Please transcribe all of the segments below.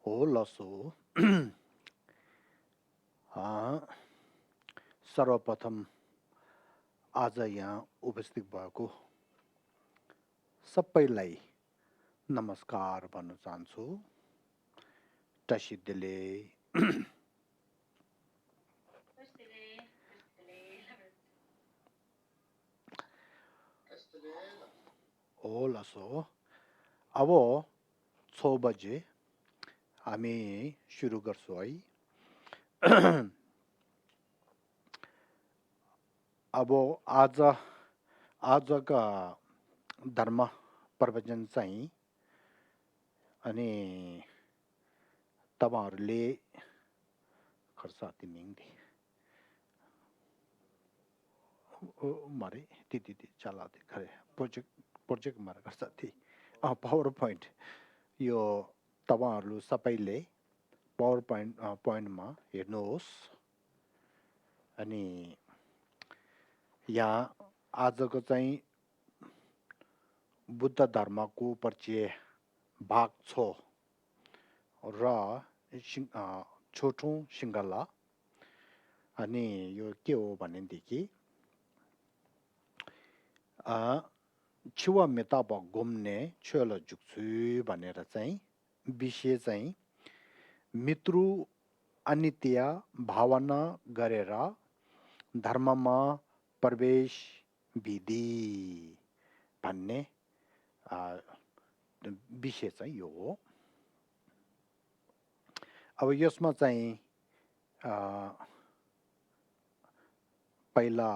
हो लसो सर्वप्रथम आज यहाँ उपस्थित भएको सबैलाई नमस्कार भन्न चाहन्छु। टसिद्देले हो लसो अब 6 बजे हामी सुरु गर्छौँ है। अब आजका धर्म प्रवचन चाहिँ अनि तपाईँहरूले खर्च तिमिङदे मारे त्यति चलाते खरे प्रोजेक्ट मार गर्छ ती पावर पोइन्ट यो तपाईँहरू सबैले पावर पोइन्टमा हेर्नुहोस्। अनि यहाँ आजको चाहिँ बुद्ध धर्मको परिचय भाग 6 र छोटो सिङ्गला। अनि यो के हो भनेदेखि छुवा मेताब घुम्ने छुवा जुक्छु भनेर चाहिँ विषय चाहिँ मृत्यु अनित्य भावना गरेर धर्ममा प्रवेश विधि भन्ने विषय चाहिँ यो हो। अब यसमा चाहिँ पहिला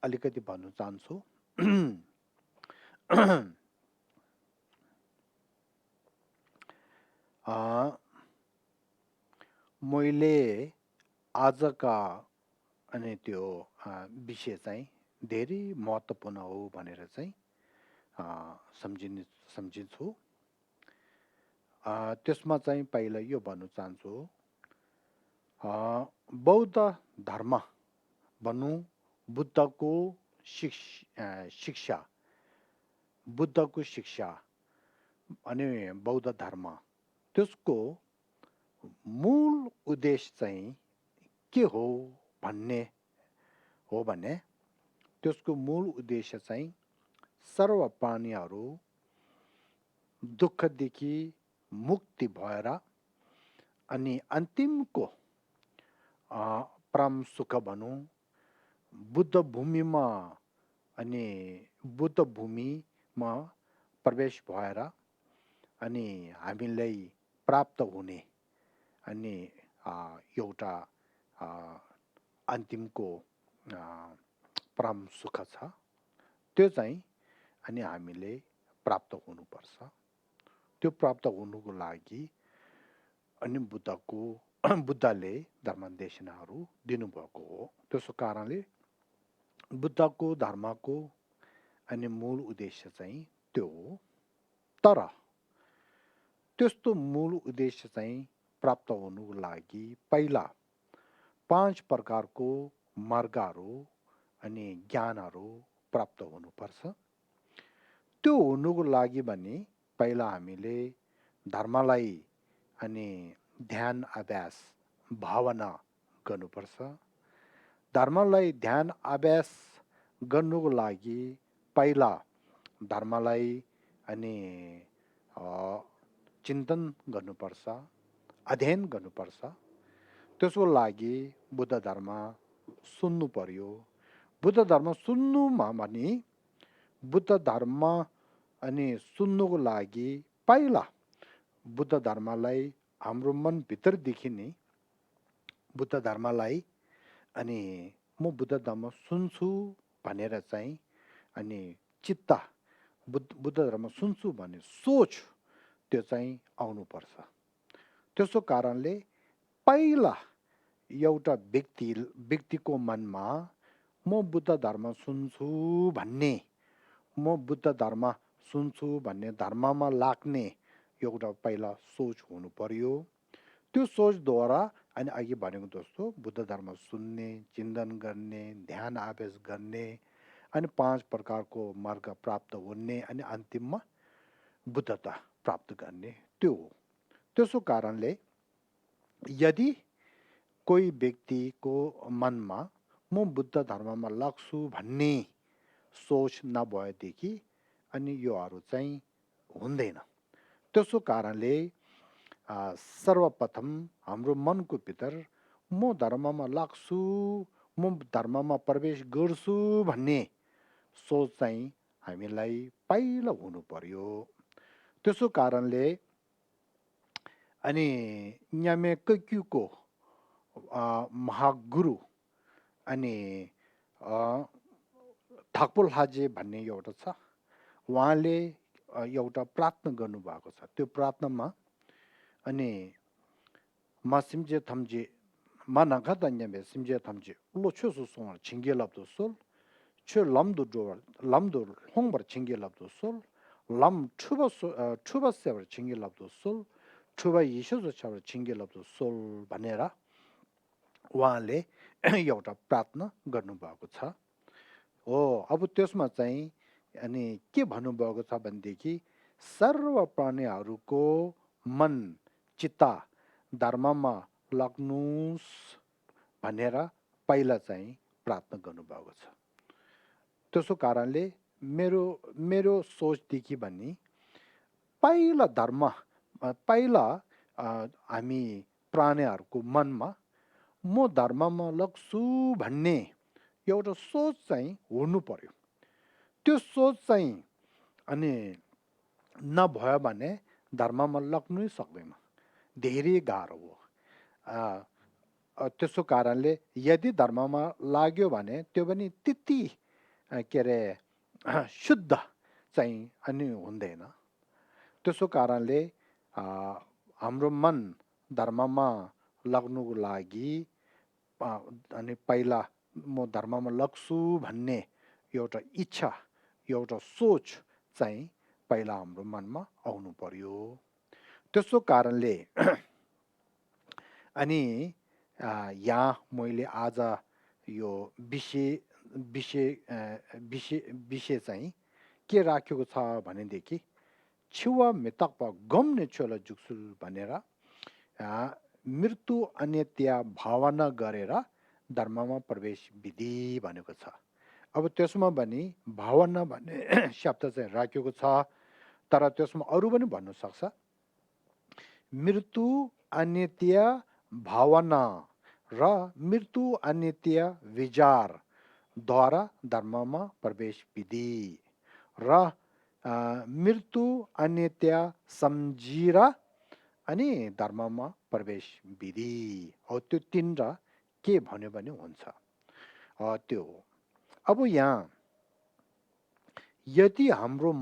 अलिकति भन्नु चाहन्छु। मैले आजका अनि त्यो विषय चाहिँ धेरै महत्त्वपूर्ण हो भनेर चाहिँ सम्झिन्छु। त्यसमा चाहिँ पहिला यो भन्नु चाहन्छु, बौद्ध धर्म भनौँ बुद्धको शिक्षा अनि बौद्ध धर्म त्यसको मूल उद्देश्य चाहिँ के हो भन्ने हो भने त्यसको मूल उद्देश्य चाहिँ सर्व प्राणीहरू दुःखदेखि मुक्ति भएर अनि अन्तिमको परम सुख भनौँ बुद्ध भूमिमा अनि बुद्ध भूमिमा प्रवेश भएर अनि हामीलाई प्राप्त हुने अनि एउटा अन्तिमको परम सुख छ त्यो चाहिँ अनि हामीले प्राप्त हुनुपर्छ। त्यो प्राप्त हुनुको लागि अनि बुद्धले धर्मदेशनाहरू दिनुभएको हो। त्यसो कारणले बुद्धको धर्मको अनि मूल उद्देश्य चाहिँ त्यो हो। तर त्यस्तो मूल उद्देश्य चाहिँ प्राप्त हुनुको लागि पहिला 5 प्रकारको मार्गहरू अनि ज्ञानहरू प्राप्त हुनुपर्छ। त्यो हुनुको लागि भने पहिला हामीले धर्मलाई अनि ध्यान अभ्यास भावना गर्नुपर्छ। धर्मलाई ध्यान अभ्यास गर्नुको लागि पहिला धर्मलाई अनि चिन्तन गर्नुपर्छ, अध्ययन गर्नुपर्छ। त्यसको लागि बुद्ध धर्म सुन्नु पर्यो। बुद्ध धर्म सुन्नुमा भने बुद्ध धर्म अनि सुन्नुको लागि पहिला बुद्ध धर्मलाई हाम्रो मनभित्रदेखि नै बुद्ध धर्मलाई अनि म बुद्ध धर्म सुन्छु भनेर चाहिँ अनि चित्त बुद्ध धर्म सुन्छु भन्ने सोच त्यो चाहिँ आउनुपर्छ। त्यसो कारणले पहिला एउटा व्यक्तिको मनमा म बुद्ध धर्म सुन्छु भन्ने म बुद्ध धर्म सुन्छु भन्ने धर्ममा लाग्ने एउटा पहिला सोच हुनु पर्यो। त्यो सोचद्वारा अनि अघि भनेको जस्तो बुद्ध धर्म सुन्ने, चिन्तन गर्ने, ध्यान अभ्यास गर्ने अनि 5 प्रकारको मार्ग प्राप्त हुने अनि अन्तिममा बुद्धता प्राप्त गर्ने त्यो हो। त्यसो कारणले यदि कोही व्यक्तिको मनमा म बुद्ध धर्ममा लाग्छु भन्ने सोच नभएदेखि अनि योहरू चाहिँ हुँदैन। त्यसो कारणले सर्वप्रथम हाम्रो मनको भित्र म धर्ममा लाग्छु, म धर्ममा प्रवेश गर्छु भन्ने सोच चाहिँ हामीलाई पहिलो हुनु पर्यो। त्यसो कारणले अनि न्यामे कक्युको महागुरु अनि थाकपुल हाजे भन्ने एउटा छ, उहाँले एउटा प्रार्थना गर्नुभएको छ। त्यो प्रार्थनामा अनि मा सिम्जे थम्जे मा नखा दन्यामे सिम्जे थम्जे लो छोसु सोंग छिंगे लब्दो सोल छु लम्दो जोवर लम्दो होंबर छिंगे लब्दो सोल लम ठुबा सेवर छिंगे लब्दो सोल ठुबा यीशु सेवर छिंगे लब्दो सोल भनेर उहाँले एउटा प्रार्थना गर्नुभएको छ। हो, अब त्यसमा चाहिँ अनि के भन्नुभएको छ भनेदेखि सर्व प्राणीहरूको मन चित्ता धर्ममा लाग्नुस् भनेर पहिला चाहिँ प्रार्थना गर्नुभएको छ। त्यसो कारणले मेरो सोचदेखि भने पहिला धर्म पहिला हामी प्राणीहरूको मनमा म धर्ममा लाग्छु भन्ने एउटा सोच चाहिँ हुनु पर्यो। त्यो सोच चाहिँ अनि नभयो भने धर्ममा लाग्नै सक्दैन, धेरै गाह्रो हो। त्यसो कारणले यदि धर्ममा लाग्यो भने त्यो पनि त्यति के अरे शुद्ध चाहिँ अनि हुँदैन। त्यसो कारणले हाम्रो मन धर्ममा लाग्नुको लागि अनि पहिला म धर्ममा लाग्छु भन्ने एउटा इच्छा एउटा सोच चाहिँ पहिला हाम्रो मनमा आउनु पर्यो। त्यसो कारणले अनि यहाँ मैले आज यो विषय चाहिँ के राखेको छ भनेदेखि छुवा मितक गम्ने छोला जुक्सुल भनेर मृत्यु अन्यत्या भावना गरेर धर्ममा प्रवेश विधि भनेको छ। अब त्यसमा पनि भावना भन्ने शब्द चाहिँ राखेको छ, तर त्यसमा अरू पनि भन्नु सक्छ। मृत्यु अन्यत्या भावना र मृत्यु अन्यत्या विचारद्वारा धर्ममा प्रवेश विधि र मृत्यु अन्यत्या सम्झिएर अनि धर्ममा प्रवेश विधि हो। त्यो तीनवटा के भन्यो भने हुन्छ त्यो हो। अब यहाँ यदि हाम्रो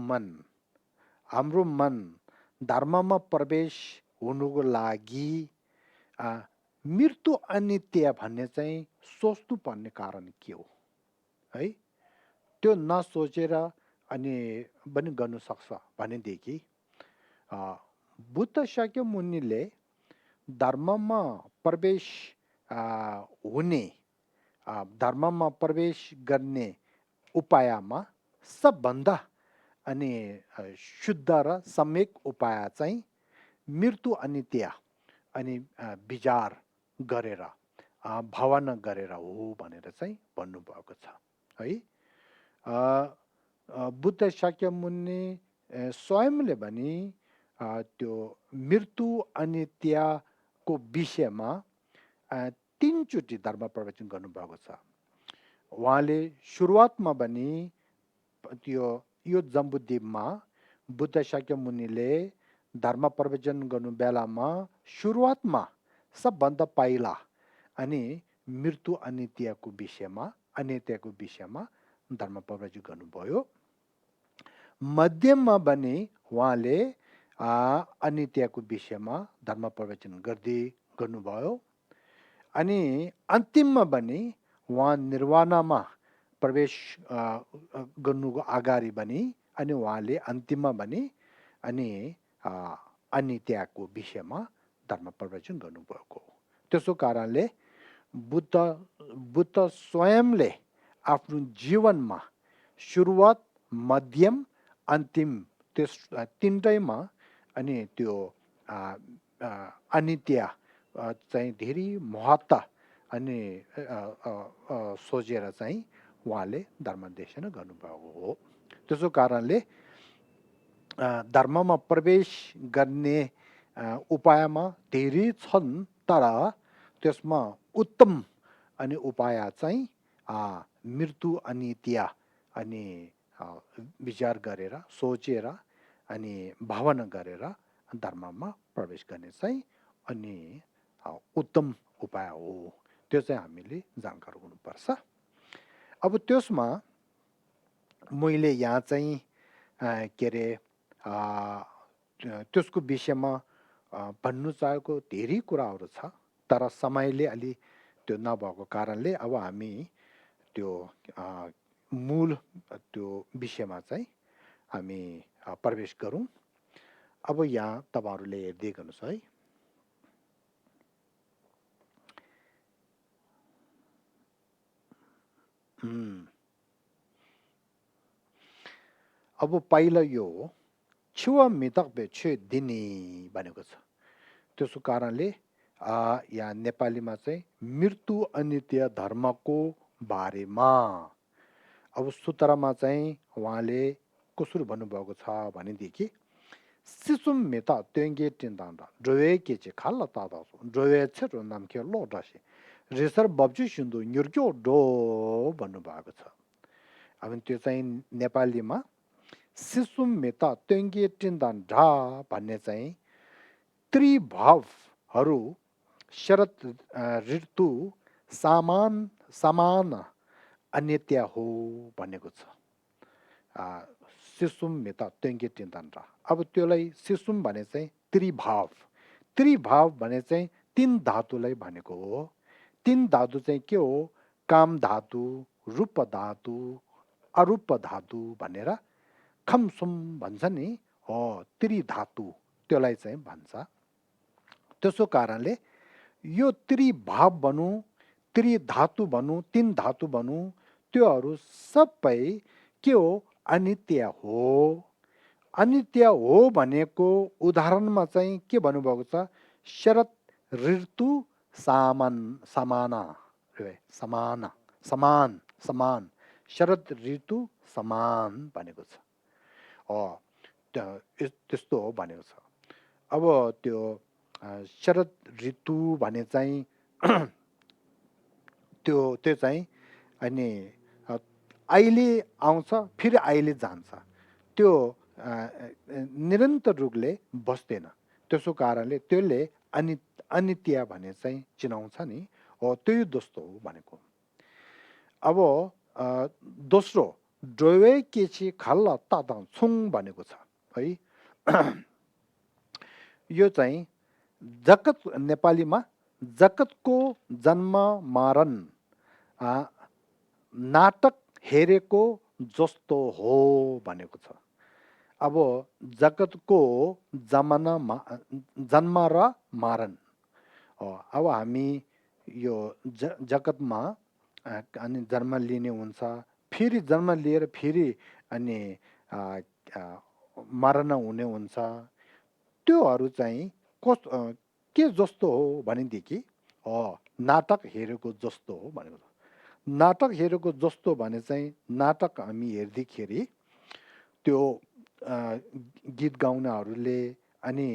मन धर्ममा प्रवेश हुनुको लागि मृत्यु अनित्य भन्ने चाहिँ सोच्नु पर्ने कारण के हो है? त्यो नसोचेर अनि पनि गर्नु सक्छ भनेदेखि बुद्ध शाक्य मुनिले धर्ममा प्रवेश हुने धर्ममा प्रवेश गर्ने उपायमा सबभन्दा अनि शुद्ध र सम्यक उपाय चाहिँ मृत्यु अनित्य अनि विचार गरेर भावना गरेर हो भनेर चाहिँ भन्नुभएको छ है। बुद्ध शाक्य मुनि स्वयंले पनि त्यो मृत्यु अनित्यको विषयमा 3 चोटि धर्म प्रवचन गर्नुभएको छ। उहाँले सुरुवातमा पनि यो जम्बुद्वीपमा बुद्ध शाक्य मुनिले धर्म प्रवचन गर्नु बेलामा सुरुवातमा सबभन्दा पहिला अनि मृत्यु अनित्यको विषयमा धर्म प्रवचन गर्नुभयो। मध्यममा पनि उहाँले अनित्यको विषयमा धर्म प्रवचन गर्नुभयो अनि अन्तिममा पनि उहाँ निर्वाणमा प्रवेश गर्नुको अगाडि पनि अनि उहाँले अन्तिममा पनि अनि अनित्यको विषयमा धर्म प्रवचन गर्नुभएको हो। त्यसो कारणले बुद्ध स्वयंले आफ्नो जीवनमा सुरुवात मध्यम अन्तिम त्यस 3टैमा अनि त्यो अनित्य चाहिँ धेरै महत्त्व अनि सोचेर चाहिँ उहाँले धर्मदेशन गर्नुभएको हो। त्यसो कारणले धर्ममा प्रवेश गर्ने उपायमा धेरै छन्, तर त्यसमा उत्तम अनि उपाय चाहिँ मृत्यु अनि त्याग अनि विचार गरेर सोचेर अनि भावना गरेर धर्ममा प्रवेश गर्ने चाहिँ अनि उत्तम उपाय हो। त्यो चाहिँ हामीले जानकार हुनुपर्छ। अब त्यसमा मैले यहाँ चाहिँ के अरे त्यसको विषयमा भन्नु चाहेको धेरै कुराहरू छ, तर समयले अलि त्यो नभएको कारणले अब हामी त्यो मूल त्यो विषयमा चाहिँ हामी प्रवेश गरौँ। अब यहाँ तपाईँहरूले हेर्दै गर्नुहोस् है। अब पहिला यो छुवा मितक बेछे दिने भनेको छ। त्यसो कारणले यहाँ नेपालीमा चाहिँ मृत्यु अनित्य धर्मको बारेमा अब सूत्रमा चाहिँ उहाँले कसरी भन्नुभएको छ भनेदेखि सिसुम मेता त्योङ्गे टिन्दान्दा ड्रोवे के चाहिँ खाल्ला तादासो ड्रोवे छ नाम के लोटासे रेसर बब्जु सिन्धु न्युर्क्यो डो भन्नुभएको छ। अब त्यो चाहिँ नेपालीमा सिसुम मेता त्योङ्गे टिन्दान्डा भन्ने चाहिँ त्रिभावहरू शरद ऋतु समान अनित्य हो भनेको छ। सिसुम मेता त्योङ्गे टिन्दान्डा। अब त्यसलाई सिसुम भने चाहिँ त्रिभाव भने चाहिँ तीन धातुलाई भनेको हो। तीन धातु चाहिँ के हो? काम धातु, रूप धातु, अरूप धातु भनेर खमसुम भन्छ नि, हो त्रिधातु त्यसलाई चाहिँ भन्छ। त्यसो कारणले यो त्रिभाव भनौँ, त्रिधातु भनौँ, तीन धातु भनौँ, त्योहरू सबै के हो? अनित्य हो। अनित्य हो भनेको उदाहरणमा चाहिँ के भन्नुभएको छ? शरद ऋतु समान शरद ऋतु समान भनेको छ। त्यस्तो हो भनेको छ। अब त्यो शरद ऋतु भने चाहिँ त्यो चाहिँ अनि अहिले आउँछ फेरि अहिले जान्छ, त्यो निरन्तर रूपले बस्दैन। त्यसो कारणले त्यसले अनित्य भने चाहिँ चिनाउँछ नि, हो त्यही जस्तो हो भनेको। अब दोस्रो ड्रोवे केची खाल्ला ताताङ छुङ भनेको छ है। यो चाहिँ जगत, नेपालीमा जगतको जन्म मरण नाटक हेरेको जस्तो हो भनेको छ। अब जगतको जन्म र मरण, अब हामी यो जगतमा अनि जन्म लिने हुन्छ, फेरि जन्म लिएर फेरि अनि मरण हुने हुन्छ। त्योहरू चाहिँ के जस्तो हो भनेदेखि नाटक हेरेको जस्तो हो भनेको। नाटक हेरेको जस्तो भने चाहिँ नाटक हामी हेर्दाखेरि त्यो गीत गाउनेहरूले अनि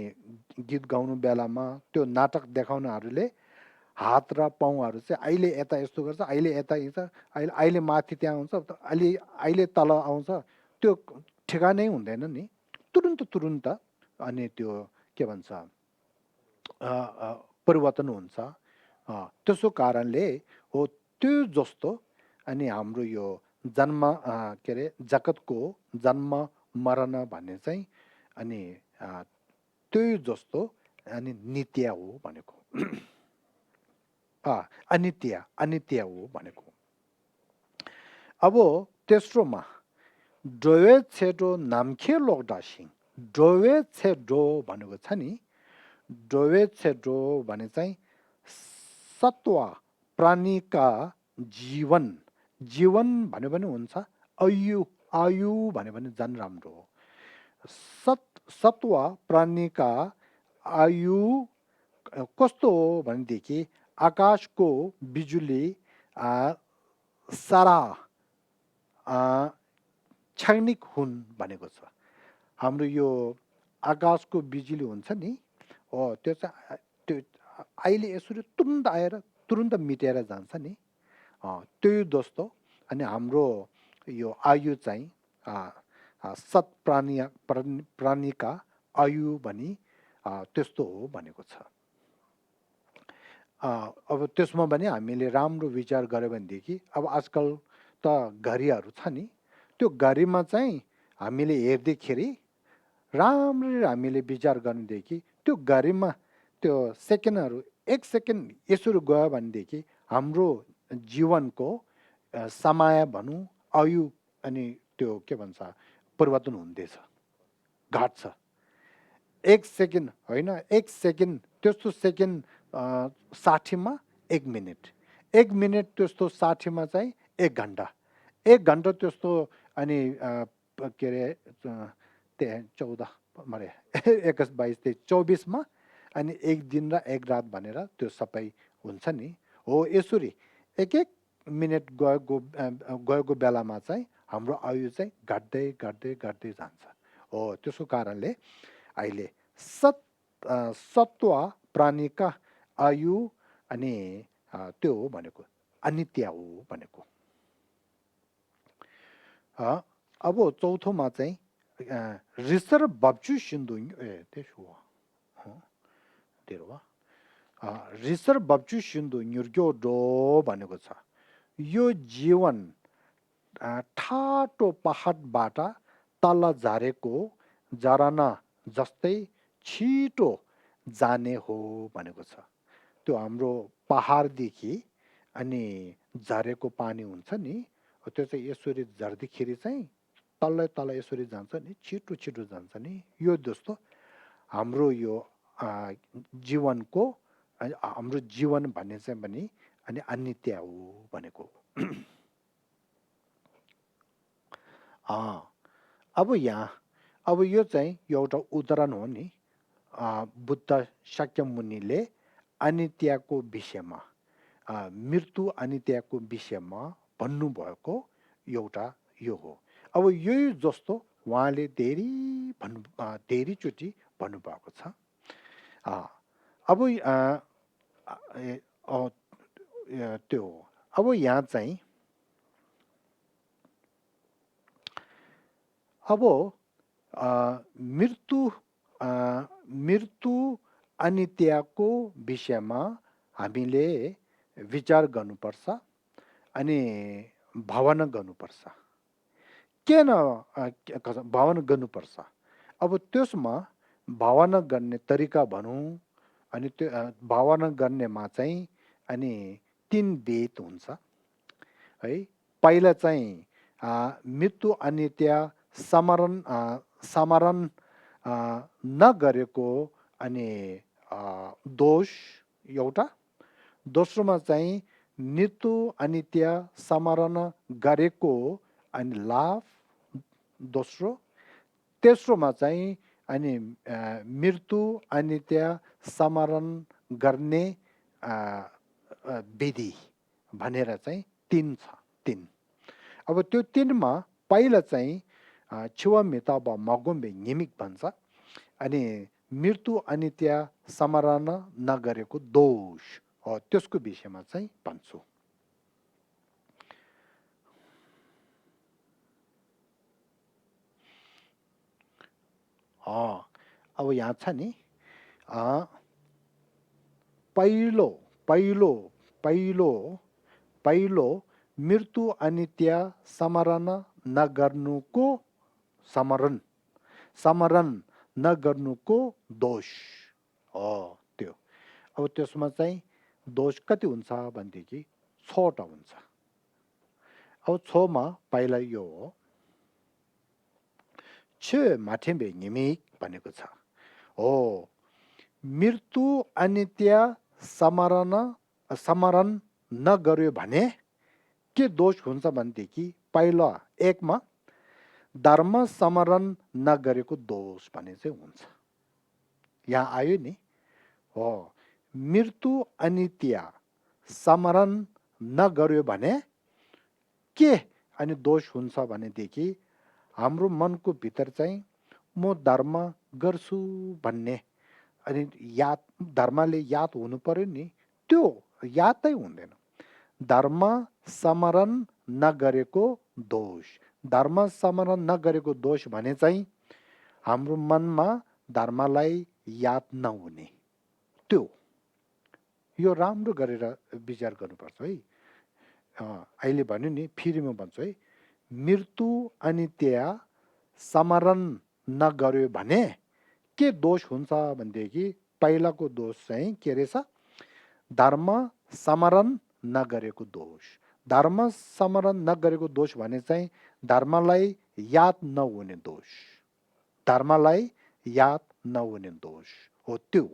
गीत गाउनु बेलामा त्यो नाटक देखाउनेहरूले हात र पाउहरू चाहिँ अहिले यता यस्तो गर्छ, अहिले यता यता, अहिले माथि त्यहाँ हुन्छ, अहिले तल आउँछ, त्यो ठेगानै हुँदैन नि, तुरुन्त अनि त्यो के भन्छ परिवर्तन हुन्छ। त्यसो कारणले हो त्यो जस्तो अनि हाम्रो यो जन्म के अरे जगतको जन्म मरण भन्ने चाहिँ अनि त्यो जस्तो अनि नित्य हो भनेको। अनित्य हो भनेको। अब तेस्रोमा डोवे छेडो नामखे लोकडासिङ, डोवे छेडो भनेको छ नि, डोवे छेडो भने चाहिँ सत्व प्राणीका जीवन भन्यो भने हुन्छ, आयु भन्यो भने झन् राम्रो हो। सत्व प्राणीका आयु कस्तो हो भनेदेखि आकाशको बिजुली सारा क्षणिक हुन् भनेको छ। हाम्रो यो आकाशको बिजुली हुन्छ नि, हो त्यो चाहिँ त्यो अहिले यसरी तुरुन्त आएर तुरुन्त मिटेर जान्छ नि, त्यो जस्तो। अनि हाम्रो यो आयु चाहिँ सत प्राणीका आयु भनी त्यस्तो हो भनेको छ। अब त्यसमा पनि हामीले राम्रो विचार गऱ्यो भनेदेखि अब आजकल त घडीहरू छ नि, त्यो घडीमा चाहिँ हामीले हेर्दाखेरि राम्ररी हामीले विचार गर्नेदेखि त्यो घडीमा त्यो सेकेन्डहरू एक सेकेन्ड यसरी गयो भनेदेखि हाम्रो जीवनको समय भनौँ आयु अनि त्यो के भन्छ परिवर्तन हुँदैछ, घट्छ। एक सेकेन्ड होइन, एक सेकेन्ड त्यस्तो सेकेन्ड 60मा 1 मिनट, 1 मिनट त्यस्तो 60मा चाहिँ 1 घन्टा, 1 घन्टा त्यस्तो अनि के अरे 14 मरे 21 22 24मा अनि 1 दिन र 1 रात भनेर त्यो सबै हुन्छ नि। हो यसरी एक एक मिनट गएको बेलामा चाहिँ हाम्रो आयु चाहिँ घट्दै घट्दै घट्दै जान्छ। हो त्यसको कारणले अहिले सत्व प्राणीका आयु अनि त्यो हो भनेको अनित्य हो भनेको। अब चौथोमा चाहिँ रिसर बब्चु सिन्धु त्यसो हो रिसर बब्चु सिन्धु न्युर्ग्यो डो भनेको छ। यो जीवन ठाटो पहाडबाट तल झरेको झरना जस्तै छिटो जाने हो भनेको छ। त्यो हाम्रो पहाडदेखि अनि झरेको पानी हुन्छ नि, त्यो चाहिँ यसरी झर्दाखेरि चाहिँ तल्लै तल यसरी जान्छ नि, छिटो छिटो जान्छ नि। यो जस्तो हाम्रो यो जीवनको हाम्रो जीवन भन्ने चाहिँ पनि अनि अनित्य हो भनेको। अब यहाँ अब यो चाहिँ एउटा उदाहरण हो नि, बुद्ध शाक्यमुनिले अनित्यको विषयमा मृत्यु अनित्यको विषयमा भन्नुभएको एउटा यो हो। अब यही जस्तो उहाँले धेरैचोटि भन्नुभएको छ। अब त्यो अब यहाँ चाहिँ अब मृत्यु अनित्यको विषयमा हामीले विचार गर्नुपर्छ अनि भावना गर्नुपर्छ। किन भावना गर्नुपर्छ? अब त्यसमा भावना गर्ने तरिका भनौँ अनि त्यो भावना गर्नेमा चाहिँ अनि 3 भेद हुन्छ है। पहिला चाहिँ मृत्यु अनित्य स्मरण नगरेको अनि दोष एउटा, दोस्रोमा चाहिँ मृत्यु अनित्य स्मरण गरेको अनि लाभ दोस्रो, तेस्रोमा चाहिँ अनि मृत्यु अनित्य स्मरण गर्ने विधि भनेर चाहिँ 3 छ, 3। अब त्यो 3मा पहिला चाहिँ छिवामिता वा मगुम्बे निमिक भन्छ अनि मृत्यु अनित्य स्मरण नगरेको दोष हो, त्यसको विषयमा चाहिँ भन्छु। अब यहाँ छ नि पहिलो मृत्यु अनित्य स्मरण नगर्नुको स्मरण नगर्नुको दोष हो त्यो। अब त्यसमा चाहिँ दोष कति हुन्छ भनेदेखि 6वटा हुन्छ। अब 6मा पहिला यो हो माथेम्बे निमिक भनेको छ। हो मृत्यु अनित्य स्मरण नगर्यो भने के दोष हुन्छ भनेदेखि पहिला 1मा धर्म स्मरण नगरेको दोष भन्ने चाहिँ हुन्छ। यहाँ आयो नि हो मृत्यु अनित्य स्मरण नगर्यो भने के अनि दोष हुन्छ भनेदेखि हाम्रो मनको भित्र चाहिँ म धर्म गर्छु भन्ने अनि याद धर्मले याद हुनु पर्यो नि त्यो यादै हुँदैन धर्म स्मरण नगरेको दोष धर्म स्मरण नगरेको दोष भने चाहिँ हाम्रो मनमा धर्मलाई याद नहुने त्यो यो राम्रो गरेर विचार गर्नुपर्छ है अहिले भन्यो नि फेरि म भन्छु है मृत्यु अनित्य स्मरण नगर्यो भने के दोष हुन्छ भनेदेखि पहिलाको दोष चाहिँ के रहेछ धर्म स्मरण नगरेको दोष धर्म स्मरण नगरेको दोष भने चाहिँ धर्मलाई याद नहुने दोष धर्मलाई याद नहुने दोष हो त्यो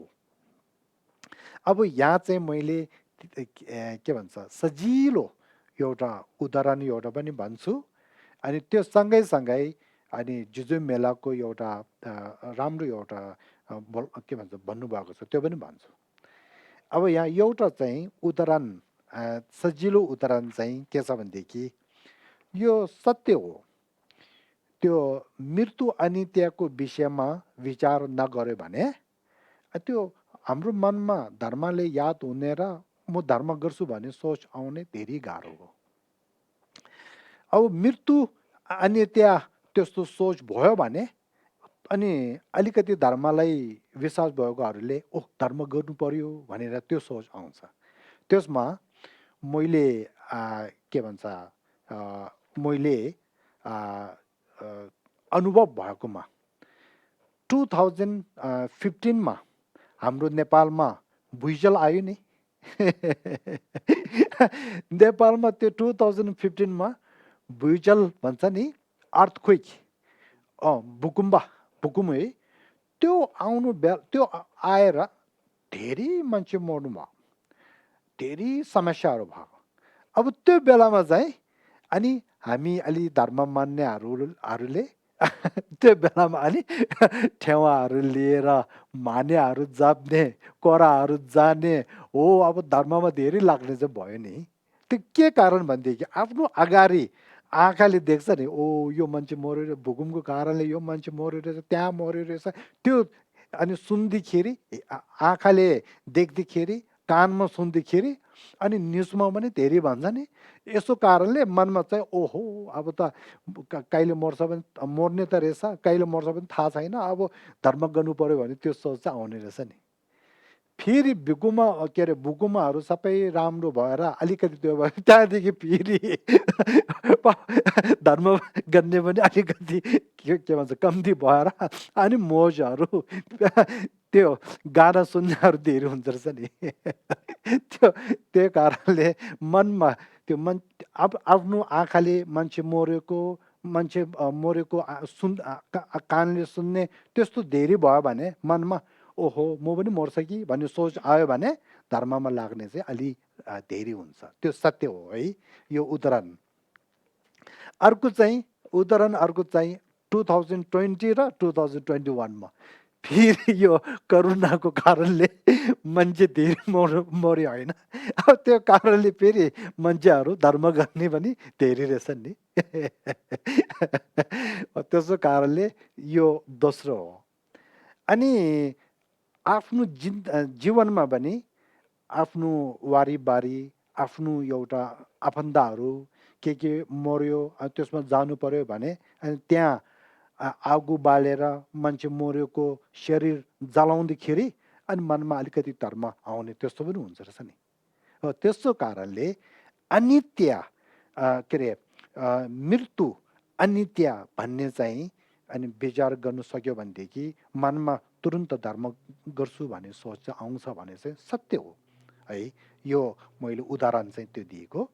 अब यहाँ चाहिँ मैले के भन्छ सजिलो एउटा उदाहरण एउटा पनि भन्छु अनि त्यो सँगै अनि जुजु मेलाको एउटा राम्रो एउटा के भन्छ भन्नुभएको छ त्यो पनि भन्छु अब यहाँ एउटा चाहिँ उदाहरण सजिलो उदाहरण चाहिँ के छ भनेदेखि यो सत्य हो त्यो मृत्यु अनित्यको विषयमा विचार नगर्यो भने त्यो हाम्रो मनमा धर्मले याद हुने र म धर्म गर्छु भन्ने सोच आउने धेरै गाह्रो हो अब मृत्यु अनित्य त्यस्तो सोच भयो भने अनि अलिकति धर्मलाई विश्वास भएकोहरूले ओह धर्म गर्नु पर्यो भनेर त्यो सोच आउँछ त्यसमा मैले के भन्छ मैले अनुभव भएकोमा 2015 हाम्रो नेपालमा भुइँचलो आयो नि नेपालमा त्यो 2015 भुइँचल भन्छ नि अर्थक्वेक भूकम्प है त्यो आउनु त्यो आएर धेरै मान्छे मर्नु भयो धेरै समस्याहरू भयो अब त्यो बेलामा चाहिँ अनि हामी अलि धर्म मान्नेहरूले त्यो बेलामा अलि ठेवाहरू लिएर मानेहरू जाप्ने कराहरू जाने हो अब धर्ममा धेरै लाग्ने चाहिँ भयो नि त्यो के कारण भनेदेखि आफ्नो अगाडि आँखाले देख्छ नि ओ यो मान्छे मर्यो भूकम्पको कारणले यो मान्छे मर्यो रहेछ त्यहाँ मर्यो रहेछ त्यो अनि सुन्दाखेरि आँखाले देख्दाखेरि कानमा सुन्दाखेरि अनि न्युजमा पनि धेरै भन्छ नि यसो कारणले मनमा चाहिँ ओहो अब त कहिले मर्छ भने मर्ने त रहेछ कहिले मर्छ पनि थाहा छैन अब धर्म गर्नु पर्यो भने त्यो सोच चाहिँ आउने रहेछ नि फेरि भूकम्प के अरे भूकम्पहरू सबै राम्रो भएर अलिकति त्यो भयो त्यहाँदेखि फेरि धर्म गर्ने पनि अलिकति के भन्छ कम्ती भएर अनि मोजहरू त्यो गाना सुन्नेहरू धेरै हुन्छ रहेछ नि त्यो कारणले मनमा त्यो आफ्नो आँखाले मान्छे मरेको कानले सुन्ने त्यस्तो धेरै भयो भने मनमा ओहो म पनि मर्छ कि भन्ने सोच आयो भने धर्ममा लाग्ने चाहिँ अलि धेरै हुन्छ त्यो सत्य हो है यो उदाहरण अर्को चाहिँ 2020 र 2021 फेरि यो करोनाको कारणले मान्छे धेरै मर्यो होइन अब त्यो कारणले फेरि मान्छेहरू धर्म गर्ने पनि धेरै रहेछन् नि त्यसो कारणले यो दोस्रो हो अनि आफ्नो जीवनमा पनि आफ्नो वारीबारी आफ्नो एउटा आफन्तहरू के मर्यो त्यसमा जानु पर्यो भने अनि त्यहाँ आगो बालेर मान्छे मरेको शरीर जलाउँदाखेरि अनि मनमा अलिकति धर्म आउने त्यस्तो पनि हुन्छ रहेछ नि त्यस्तो कारणले अनित्य के अरे मृत्यु अनित्य भन्ने चाहिँ अनि विचार गर्नु सक्यो भनेदेखि मनमा तुरुन्त धर्म गर्छु भन्ने सोच चाहिँ आउँछ भने चाहिँ सत्य हो है यो मैले उदाहरण चाहिँ त्यो दिएको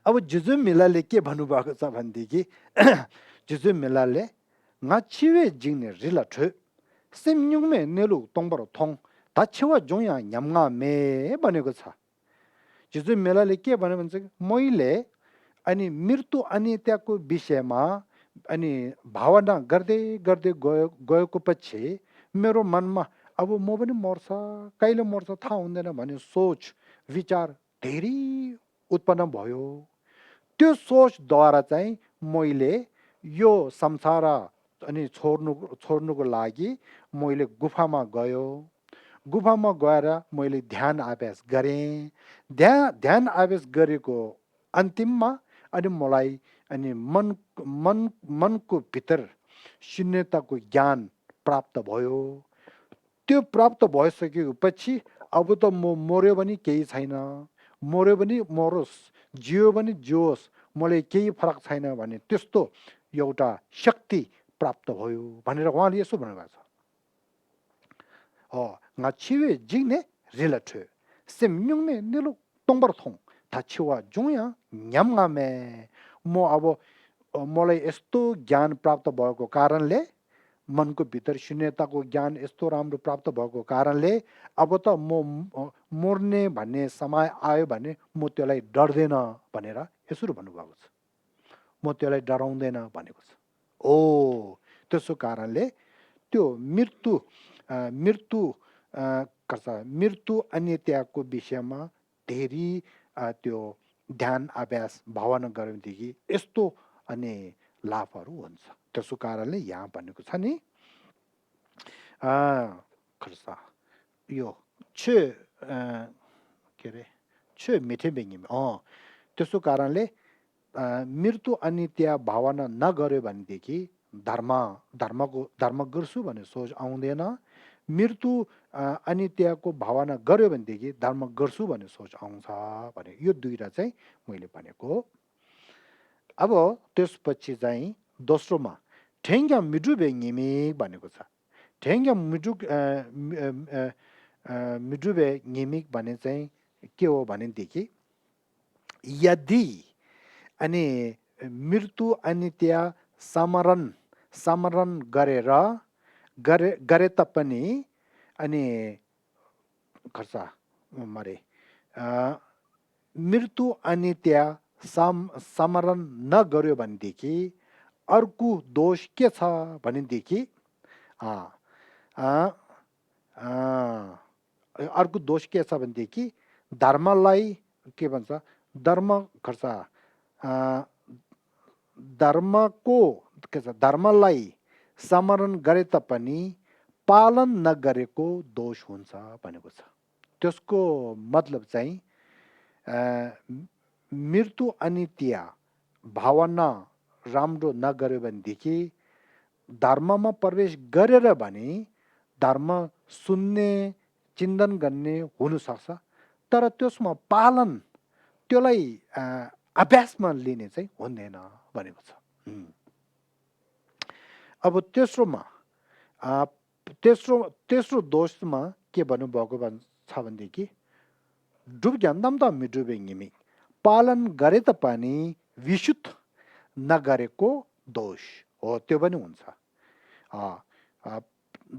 अब जुजु मिलाले के भन्नुभएको छ भनेदेखि जुजु मिलाले ngachiwe jingne rila thwe semnyungme nelu tongbaro thong dachiwa jongya nyamnga me भनेको छ जुजु मिलाले के भन्यो भने चाहिँ मैले अनि मृत्यु अनित्यको विषयमा अनि भावना गर्दै गएको पछि मेरो मनमा अब म पनि मर्छ कहिले मर्छ थाहा हुँदैन भन्ने सोच विचार धेरै उत्पन्न भयो। त्यो सोचद्वारा चाहिँ मैले यो संसार अनि छोड्नुको लागि मैले गुफामा गयो। गुफामा गएर मैले ध्यान अभ्यास गरेँ। ध्यान अभ्यास गरेको अन्तिममा अनि मलाई अनि मनको भित्र शून्यताको ज्ञान प्राप्त भयो। त्यो प्राप्त भइसकेपछि अब त म मर्यो भने केही छैन, मर्यो भने मरोस्, जियो भने जियोस्, मलाई केही फरक छैन भन्ने त्यस्तो एउटा शक्ति प्राप्त भयो भनेर उहाँले यसो भन्नुभएको छ। ngā chiwe jing ne rila tu, sem nyung ne nilu tongbar thong, ta chiwa jungya nyam nga me, mo अब मलाई यस्तो ज्ञान प्राप्त भएको कारणले मनको भित्र शून्यताको ज्ञान यस्तो राम्रो प्राप्त भएको कारणले अब त म मर्ने भन्ने समय आयो भने म त्यसलाई डर्दैन भनेर यसरी भन्नुभएको छ। म त्यसलाई डराउँदैन भनेको छ। ओ त्यसो कारणले त्यो मृत्यु अन्यताको विषयमा धेरै त्यो ध्यान अभ्यास भावना गर्यो भनेदेखि यस्तो अनि लाभहरू हुन्छ। त्यसो कारणले यहाँ भनेको छ नि यो के अरे मिठे बेङ्गीमा त्यसो कारणले मृत्यु अनित्य भावना नगर्यो भनेदेखि धर्म गर्छु भन्ने सोच आउँदैन। मृत्यु अनित्यको भावना गर्यो भनेदेखि धर्म गर्छु भन्ने सोच आउँछ भने यो दुईटा चाहिँ मैले भनेको। अब त्यसपछि चाहिँ दोस्रोमा ठेङ्ग्या मिडुबे ङिमिक भनेको छ। ठेङ्ग्या मिडुबे ङिमिक भने चाहिँ के हो भनेदेखि यदि अनि मृत्यु अनित्य समरण गरे तापनि अनि मरे मृत्यु अनित्य समरण नगर्यो भनेदेखि अर्को दोष के छ भनेदेखि अर्को दोष के छ भनेदेखि धर्मलाई के भन्छ धर्मलाई समरण गरे तापनि पालन नगरेको दोष हुन्छ भनेको छ। त्यसको मतलब चाहिँ मृत्यु अनित्य भावना राम्रो नगर्यो भनेदेखि धर्ममा प्रवेश गरेर भने धर्म सुन्ने चिन्तन गर्ने हुन सक्छ, तर त्यसमा पालन त्यसलाई अभ्यासमा लिने चाहिँ हुँदैन भनेको छ। अब तेस्रो दोषमा के भन्नुभएको छ भनेदेखि डुब्ज्यान्दम त मिडुबे ङिमी पालन गरे तापनि विशुद्ध नगरेको दोष हो, त्यो पनि हुन्छ।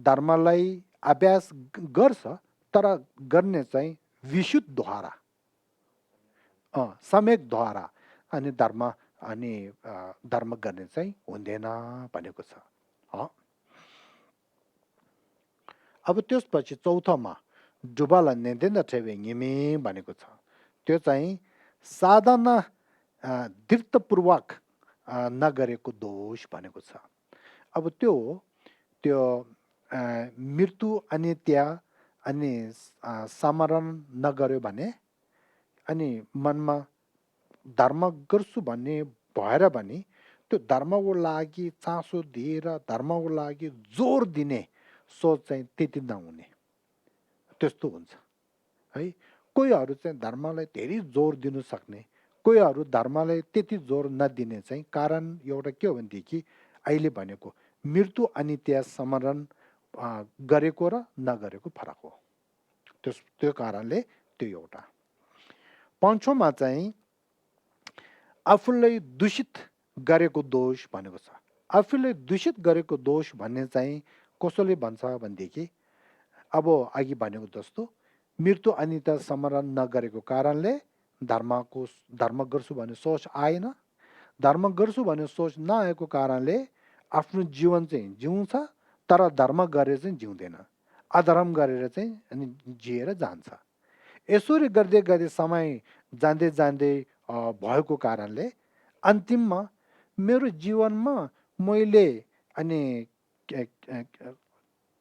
धर्मलाई अभ्यास गर्छ तर गर्ने चाहिँ विशुद्धद्वारा सम्यकद्वारा अनि धर्म गर्ने चाहिँ हुँदैन भनेको छ। अब त्यसपछि चौथोमा डुबाल नेदेन ठेवे ङिमी भनेको छ। त्यो चाहिँ साधना दृढतापूर्वक नगरेको दोष भनेको छ। अब त्यो मृत्यु अनित्य अनि समरण नगर्यो भने अनि मनमा धर्म गर्छु भन्ने भएर भने त्यो धर्मको लागि चासो दिएर धर्मको लागि जोर दिने सोच चाहिँ त्यति नहुने, त्यस्तो हुन्छ है। कोहीहरू चाहिँ धर्मलाई धेरै जोर दिनु सक्ने, कोहीहरू धर्मलाई त्यति जोर नदिने चाहिँ कारण एउटा के हो भनेदेखि अहिले भनेको मृत्यु अनित्य समरण गरेको र नगरेको फरक हो। त्यो कारणले त्यो एउटा। पाँचौँमा चाहिँ आफूलाई दूषित गरेको दोष भनेको छ। आफूलाई दूषित गरेको दोष भन्ने चाहिँ कसैले भन्छ भनेदेखि अब अघि भनेको जस्तो मृत्यु अनित्य समरण नगरेको कारणले धर्म गर्छु भन्ने सोच आएन। धर्म गर्छु भन्ने सोच नआएको कारणले आफ्नो जीवन चाहिँ जिउँछ तर धर्म गरेर चाहिँ जिउँदैन, अधर्म गरेर चाहिँ अनि जिएर जान्छ। यसरी गर्दै गर्दै समय जाँदै जाँदै भएको कारणले अन्तिममा मेरो जीवनमा मैले अनि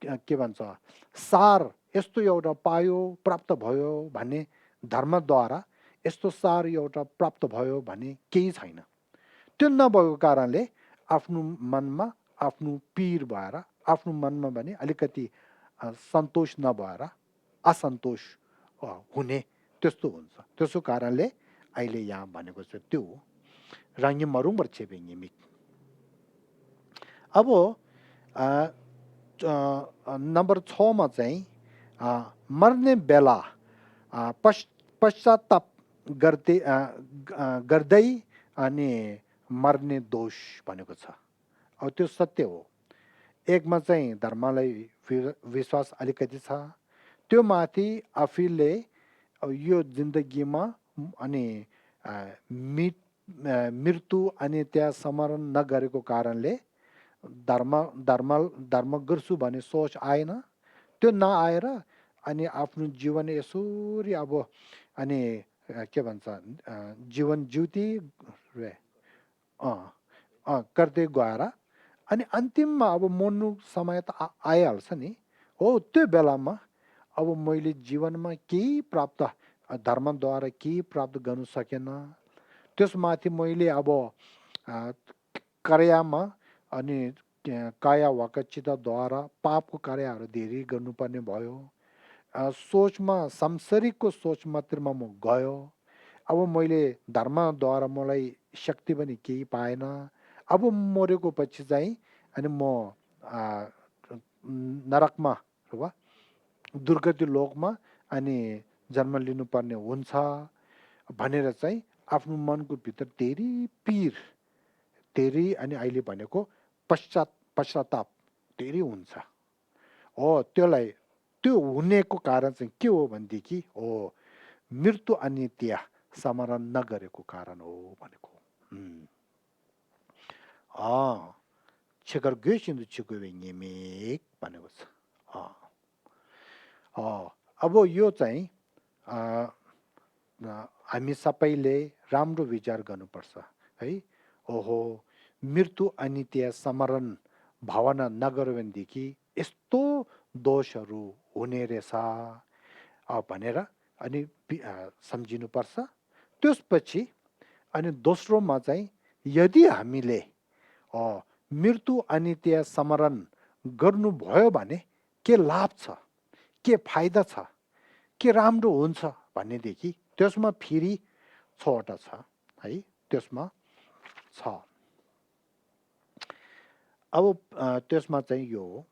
के भन्छ सार यस्तो एउटा पायो प्राप्त भयो भन्ने धर्मद्वारा यस्तो सार एउटा प्राप्त भयो भन्ने केही छैन। त्यो नभएको कारणले आफ्नो मनमा आफ्नो पीर भएर आफ्नो मनमा भने अलिकति सन्तोष नभएर असन्तोष हुने त्यस्तो हुन्छ। त्यसो कारणले अहिले यहाँ भनेको चाहिँ त्यो हो रङ्गी मरुङ बर्छे बेङ्गिमिक। अब नम्बर 6 मा चाहिँ मर्ने बेला पश्चाताप गर्दै अनि मर्ने दोष भनेको छ। अब त्यो सत्य हो। एकमा चाहिँ धर्मलाई विश्वास अलिकति छ, त्यो माथि आफूले यो जिन्दगीमा अनि मृत्यु अनि त्यहाँ स्मरण नगरेको कारणले धर्म गर्छु भन्ने सोच आएन। त्यो नआएर अनि आफ्नो जीवन यसरी अब अनि के भन्छ जीवन ज्युति गर्दै गएर अनि अन्तिममा अब मर्नु समय त आइहाल्छ नि। हो त्यो बेलामा अब मैले जीवनमा केही प्राप्त धर्मद्वारा केही प्राप्त गर्नु सकेन, त्यसमाथि मैले अब कार्यामा अनि काया वाका चित्तद्वारा पापको कार्यहरू धेरै गर्नुपर्ने भयो। सोचमा सांसारिकको सोच मात्रमा म गयो। अब मैले धर्मद्वारा मलाई शक्ति पनि केही पाएन। अब मरेको पछि चाहिँ अनि म नरकमा वा दुर्गति लोकमा अनि जन्म लिनुपर्ने हुन्छ भनेर चाहिँ आफ्नो मनको भित्र धेरै पीर धेरै अनि अहिले भनेको पश्चाताप धेरै हुन्छ। हो त्यसलाई त्यो हुनेको कारण चाहिँ के हो भनेदेखि हो मृत्यु अनित्य स्मरण नगरेको कारण हो भनेको। छिकर गएसिन्दु छिको वेङ्गेमेक भनेको छ। अब यो चाहिँ हामी सबैले राम्रो विचार गर्नुपर्छ है। ओहो मृत्यु अनित्य स्मरण भावना नगर्यो भनेदेखि यस्तो दोषहरू हुने रहेछ भनेर अनि सम्झिनुपर्छ। त्यसपछि अनि दोस्रोमा चाहिँ यदि हामीले मृत्यु अनित्य स्मरण गर्नुभयो भने के लाभ छ, के फाइदा छ, के राम्रो हुन्छ भन्नेदेखि त्यसमा फेरि 6वटा छ है। त्यसमा छ अब त्यसमा चाहिँ यो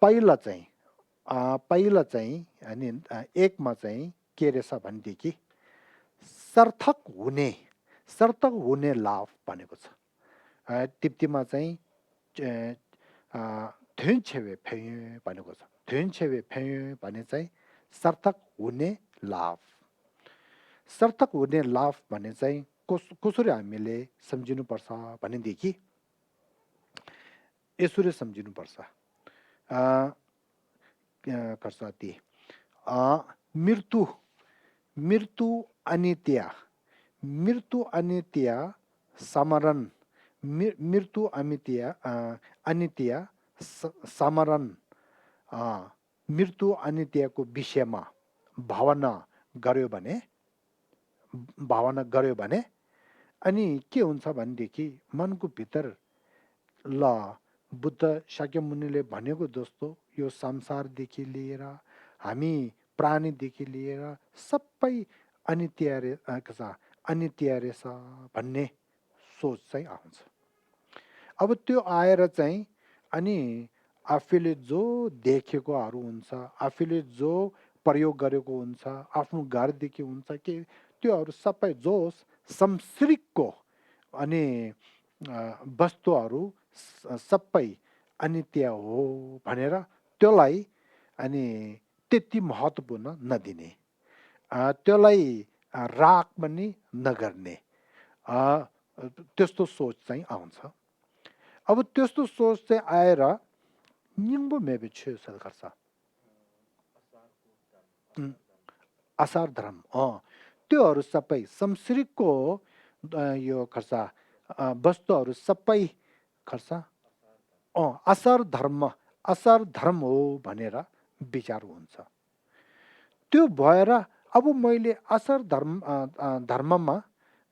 पहिला चाहिँ अनि एकमा चाहिँ के रहेछ भनेदेखि सार्थक हुने लाभ भनेको छ। तिप्तीमा चाहिँ थ्युन्छेवे फेय भनेको छ। थ्युन्छेवे फेय भने चाहिँ सार्थक हुने लाभ। सार्थक हुने लाभ भने चाहिँ कसरी हामीले सम्झिनुपर्छ भनेदेखि यसरी सम्झिनुपर्छ। मृत्यु अनित्य स्मरण मृत्यु अनित्य स्मरण मृत्यु अनित्यको विषयमा भावना गर्यो भने अनि के हुन्छ भनेदेखि मनको भित्र ल बुद्ध शाक्यमुनिले भनेको जस्तो यो संसारदेखि लिएर हामी प्राणीदेखि लिएर सबै अनित्य रहेछ भन्ने सोच चाहिँ आउँछ। अब त्यो आएर चाहिँ अनि आफूले जो देखेकोहरू हुन्छ, आफूले जो प्रयोग गरेको हुन्छ, आफ्नो घरदेखि हुन्छ कि त्योहरू सबै जो सांसारिकको अनि वस्तुहरू सबै अनित्य हो भनेर त्यसलाई अनि त्यति महत्त्वपूर्ण नदिने, त्यसलाई राग पनि नगर्ने त्यस्तो सोच चाहिँ आउँछ। अब त्यस्तो सोच चाहिँ आएर निङ्बो मेबे छेउसल गर्छ असार धर्म त्योहरू सबै संसारिकको यो खर्च वस्तुहरू सबै खर्च असार धर्म हो भनेर विचार हुन्छ त्यो भएर अब मैले असार धर्ममा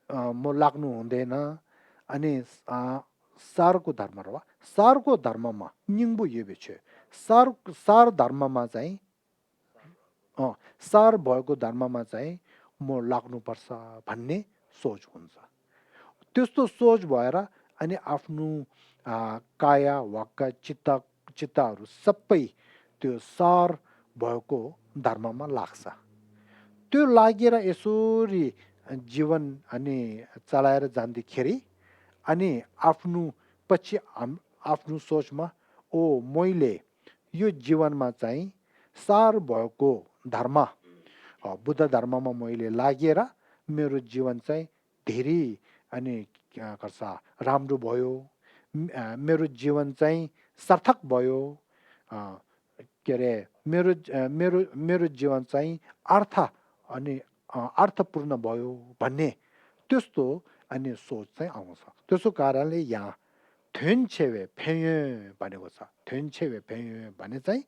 म लाग्नु हुँदैन अनि सारको धर्म र सारको धर्ममा निङ्बु यो छ सार धर्ममा चाहिँ सार भएको धर्ममा चाहिँ म लाग्नुपर्छ भन्ने सोच हुन्छ त्यस्तो सोच भएर अनि आफ्नो काया वाक्य चित्तहरू सबै त्यो सार भएको धर्ममा लाग्छ त्यो लागेर यसरी जीवन अनि चलाएर जाँदाखेरि अनि आफ्नो पछि आफ्नो सोचमा मैले यो जीवनमा चाहिँ सार भएको धर्म बुद्ध धर्ममा मैले लागेर मेरो जीवन चाहिँ धेरै अनि गर्छ राम्रो भयो मेरो जीवन चाहिँ सार्थक भयो के अरे मेरो मेरो मेरो जीवन चाहिँ अनि अर्थपूर्ण भयो भन्ने त्यस्तो अनि सोच चाहिँ आउँछ त्यसो कारणले यहाँ थ्वेन्छेवे फेये भनेको छ थ्वेन्छेवे फेये भने चाहिँ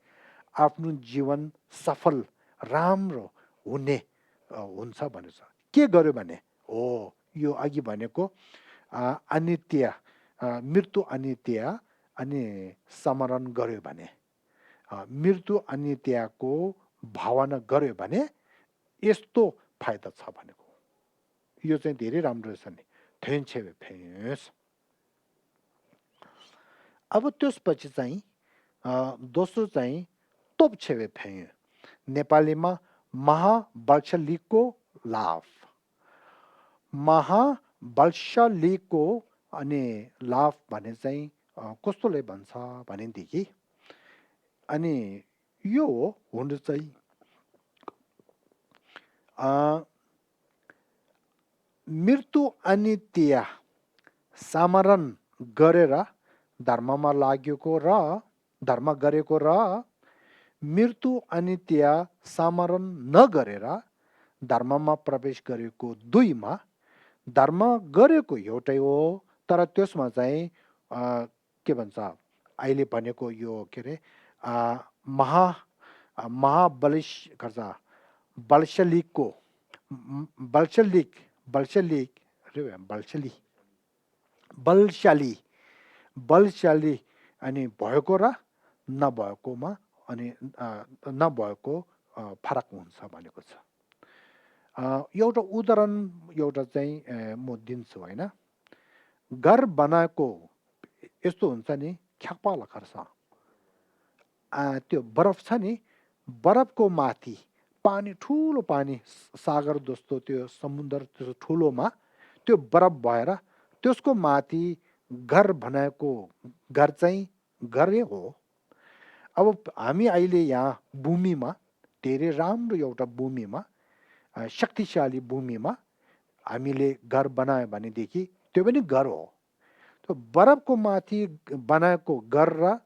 आफ्नो जीवन सफल राम्रो हुने हुन्छ भनेछ के गर्यो भने यो अघि भनेको अनित्य मृत्यु अनित्य अनि स्मरण गर्यो भने मृत्यु अनित्यको भावना गर्यो भने यस्तो फाइदा छ भनेको यो चाहिँ धेरै राम्रो छ नि थ्वेन्छेवे फेयस अब त्यसपछि चाहिँ दोस्रो चाहिँ तोपछेवे फेय नेपालीमा महाबलशालीको लाभ महाबलशालीको अनि लाभ भने चाहिँ कस्तोले भन्छ भनेदेखि अनि यो हुनु चाहिँ मृत्यु अनित्य स्मरण गरेर धर्ममा लागेको र धर्म गरेको र मृत्यु अनित्य स्मरण नगरेर धर्ममा प्रवेश गरेको दुईमा धर्म गरेको एउटै हो तर त्यसमा चाहिँ के भन्छ अहिले भनेको यो के अरे बलशाली अनि भएको र नभएकोमा अनि नभएको फरक हुन्छ भनेको छ एउटा उदाहरण एउटा चाहिँ म दिन्छु होइन घर बनाएको यस्तो हुन्छ नि ख्याकपाला खर्छ त्यो बरफ छ नि बरफको माथि पानी ठुलो पानी सागर जस्तो त्यो समुद्र त्यो ठुलोमा त्यो बरफ भएर त्यसको माथि घर बनाएको घर चाहिँ घरै हो अब हामी अहिले यहाँ भूमिमा धेरै राम्रो एउटा भूमिमा शक्तिशाली भूमिमा हामीले घर बनायो भनेदेखि त्यो पनि घर हो त्यो बरफको माथि बनाएको घर र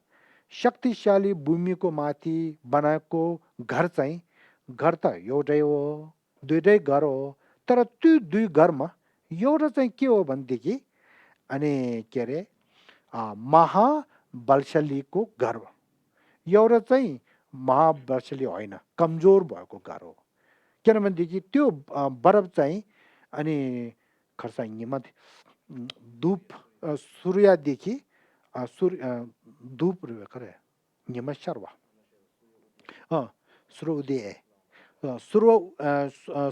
शक्तिशाली भूमिको माथि बनाएको घर चाहिँ घर त एउटै हो दुईटै घर हो तर त्यो दुई घरमा एउटा चाहिँ के हो भनेदेखि अनि के अरे महाबलशालीको घर एउटा चाहिँ महाबलशाली होइन कमजोर भएको घर हो किनभनेदेखि त्यो बरफ चाहिँ अनि खर्साङीमा धूप सूर्यदेखि धूप खरे निमशर्वा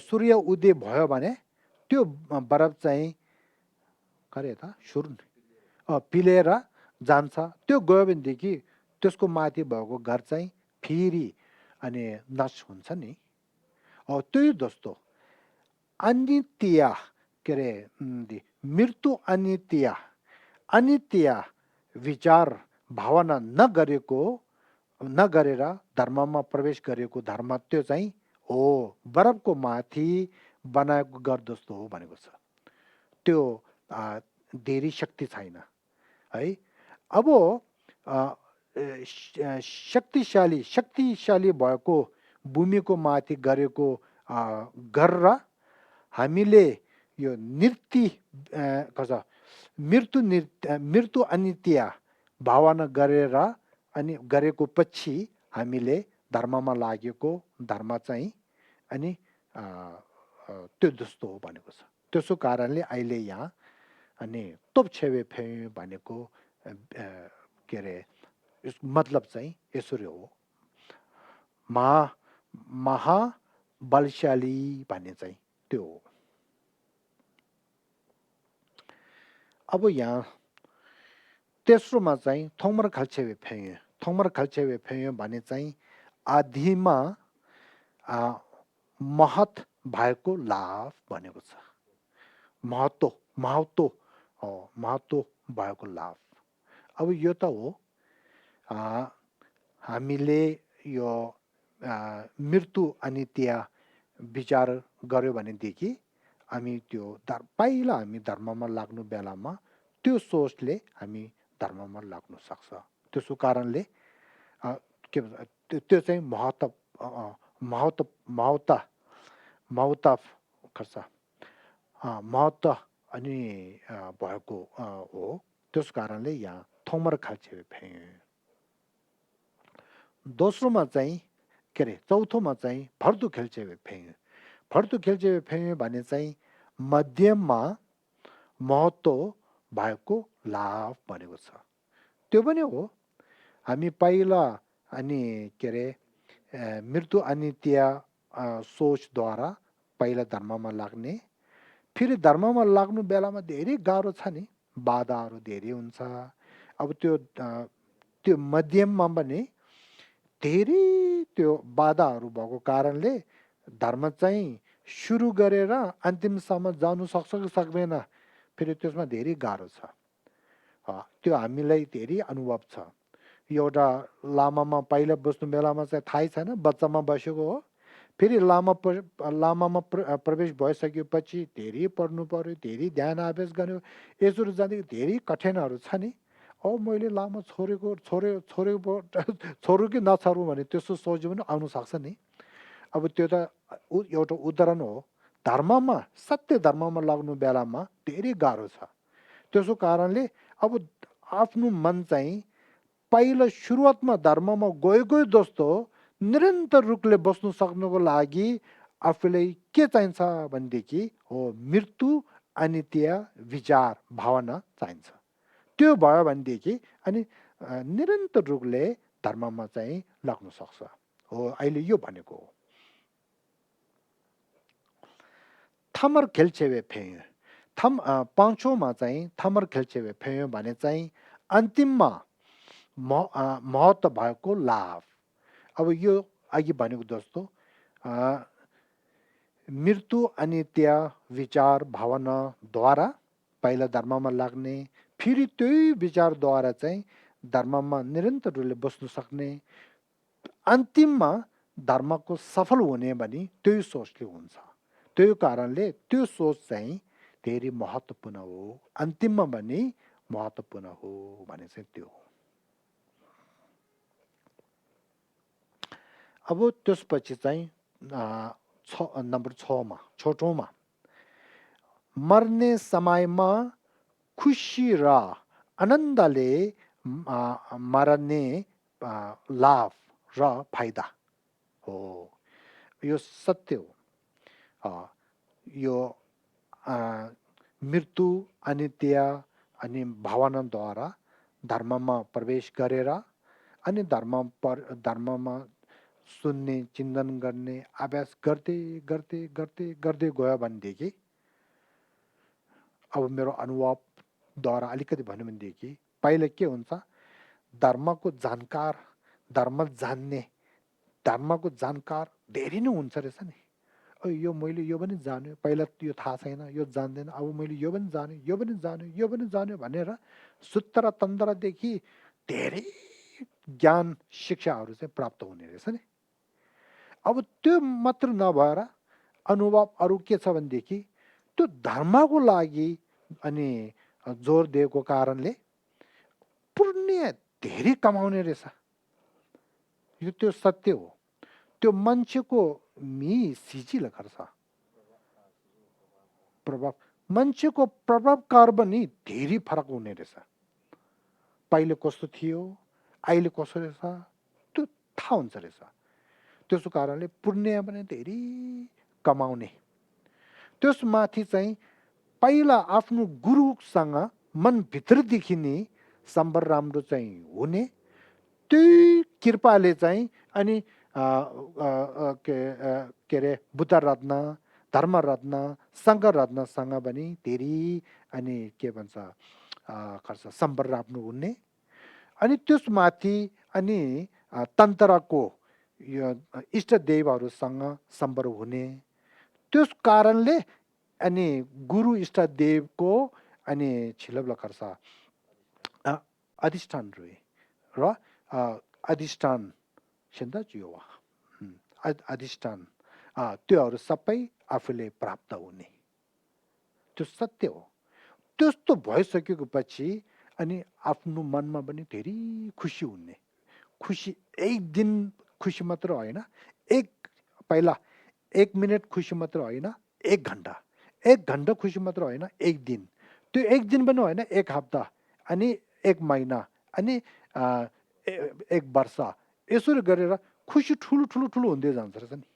सूर्य उदय भयो भने त्यो बरफ चाहिँ खरे त पिलेर जान्छ त्यो गयो भनेदेखि त्यसको माथि भएको घर चाहिँ फेरि अनि नष्ट हुन्छ नि त्यही जस्तो अनित्य के अरे मृत्यु अनित्य विचार भावना नगरेर धर्ममा प्रवेश गरेको धर्म त्यो चाहिँ हो बरफको माथि बनाएको घर जस्तो हो भनेको छ त्यो धेरै शक्ति छैन है अब शक्तिशाली भएको भूमिको माथि गरेको गरेर हामीले यो मृत्यु अनित्य भावना गरेर अनि गरेको पछि हामीले धर्ममा लागेको धर्म चाहिँ अनि त्यो जस्तो हो भनेको छ। त्यसो कारणले अहिले यहाँ अनि तोपछेवे भनेको के अरे मतलब चाहिँ यसरी हो, महाबलशाली भन्ने चाहिँ त्यो हो। अब यहाँ तेस्रोमा चाहिँ थोमर खल्छेवे फेयो भने चाहिँ आधिमा महत भएको लाभ भनेको छ। महत्व भएको लाभ। अब यो त हो हामीले यो मृत्यु अनित्य विचार गर्यो भनेदेखि हामी त्यो पहिला हामी धर्ममा लाग्नु बेलामा त्यो सोचले हामी धर्ममा लाग्नु सक्छ। त्यसो कारणले के भन्छ त्यो चाहिँ महत्व अनि भएको हो। त्यस कारणले यहाँ थोमर खाल्छे फेयो। दोस्रोमा चाहिँ के अरे चौथोमा चाहिँ फर्दु खेल्छे फेयो भने चाहिँ मध्यममा महत्व भएको लाभ भनेको छ। त्यो पनि हो, हामी पहिला अनि के अरे मृत्यु अनित्य सोचद्वारा पहिला धर्ममा लाग्ने, फेरि धर्ममा लाग्नु बेलामा धेरै गाह्रो छ नि, बाधाहरू धेरै हुन्छ। अब त्यो मध्यममा पनि धेरै त्यो बाधाहरू भएको कारणले धर्म चाहिँ सुरु गरेर अन्तिमसम्म जानु सक्छ कि सक्दैन, फेरि त्यसमा धेरै गाह्रो छ। त्यो हामीलाई धेरै अनुभव छ। एउटा लामामा पहिला बस्नु बेलामा चाहिँ थाहै छैन, बच्चामा बसेको हो। फेरि लामामा प्रवेश भइसकेपछि धेरै पढ्नु पर्यो, धेरै ध्यान आवेश गर्यो। यसरी जाँदा धेरै कठिनहरू छ नि। मैले लामो छोरो कि नछोरु भने त्यस्तो सोच्यो भने आउनु सक्छ नि। अब त्यो त एउटा उदाहरण हो। धर्ममा सत्य धर्ममा लाग्नु बेलामा धेरै गाह्रो छ। त्यसो कारणले अब आफ्नो मन चाहिँ पहिलो सुरुवातमा धर्ममा गयो जस्तो निरन्तर रूपले बस्नु सक्नुको लागि आफूलाई के चाहिन्छ भनेदेखि हो मृत्यु अनित्य विचार भावना चाहिन्छ। त्यो भयो भनेदेखि अनि निरन्तर रूपले धर्ममा चाहिँ लाग्नु सक्छ हो। अहिले यो भनेको हो। थमर खेल्छेवे फेयो। पाँचौँमा चाहिँ थमर खेल्छेवे फेयो भने चाहिँ अन्तिममा महत्व भएको लाभ। अब यो अघि भनेको जस्तो मृत्यु अनित्य विचार भावनाद्वारा पहिला धर्ममा लाग्ने, फेरि त्यही विचारद्वारा चाहिँ धर्ममा निरन्तर रूपले बस्नु सक्ने, अन्तिममा धर्मको सफल हुने भने त्यही सोचले हुन्छ। त्यही कारणले त्यो सोच चाहिँ धेरै महत्त्वपूर्ण हो। अन्तिममा पनि महत्त्वपूर्ण हो भने चाहिँ त्यो हो। अब त्यसपछि चाहिँ नम्बर 6मा छोटोमा मर्ने समयमा खुसी र आनन्दले मर्ने लाभ र फाइदा हो। यो सत्य हो। यो मृत्यु अनित्य अनि भावनाद्वारा धर्ममा प्रवेश गरेर अनि धर्ममा सुन्ने चिन्तन गर्ने अभ्यास गर्दै गर्दै गर्दै गर्दै गयो भनेदेखि अब मेरो अनुभवद्वारा अलिकति भन्यो भनेदेखि पहिला के हुन्छ, धर्मको जानकार धेरै नै हुन्छ रहेछ नि। यो मैले यो पनि जान्यो, पहिला यो थाहा छैन, यो जान्दैन, अब मैले यो पनि जान्यो भनेर सूत्र तन्त्रदेखि धेरै ज्ञान शिक्षाहरू चाहिँ प्राप्त हुने रहेछ नि। अब त्यो मात्र नभएर अनुभव अरू के छ भनेदेखि त्यो धर्मको लागि अनि जोड दिएको कारणले पुण्य धेरै कमाउने रहेछ यो त्यो सत्य हो त्यो मान्छेको मी सिजिल गर्छ प्रभाव मान्छेको प्रभावकार पनि धेरै फरक हुने रहेछ पहिले कस्तो थियो अहिले कसो रहेछ त्यो थाहा हुन्छ रहेछ त्यसको कारणले पुण्य पनि धेरै कमाउने त्यसमाथि चाहिँ पहिला आफ्नो गुरुसँग मनभित्रदेखि नै सम्बन्ध राम्रो चाहिँ हुने त्यही कृपाले चाहिँ अनि के अरे बुद्ध रत्न धर्म रत्न सङ्घ रत्नसँग पनि धेरै अनि के भन्छ खर्च सम्बन्ध राम्रो हुने अनि त्यसमाथि अनि तन्त्रको यो इष्टदेवहरूसँग सम्बन्ध हुने त्यस कारणले अनि गुरु इष्टदेवको अनि छिलब्ल खर्च अधिष्ठान रहे र अधिष्ठान सिन्दा जियो अधिष्ठान त्योहरू सबै आफूले प्राप्त हुने त्यो सत्य हो त्यस्तो भइसकेको पछि अनि आफ्नो मनमा पनि धेरै खुसी हुने खुसी एक दिन खुसी मात्र होइन पहिला 1 मिनट खुसी मात्र होइन 1 घन्टा खुसी मात्र होइन 1 दिन त्यो 1 दिन पनि होइन 1 हप्ता अनि 1 महिना अनि 1 वर्ष यसरी गरेर खुसी ठुलो ठुलो ठुलो हुँदै जान्छ रहेछ नि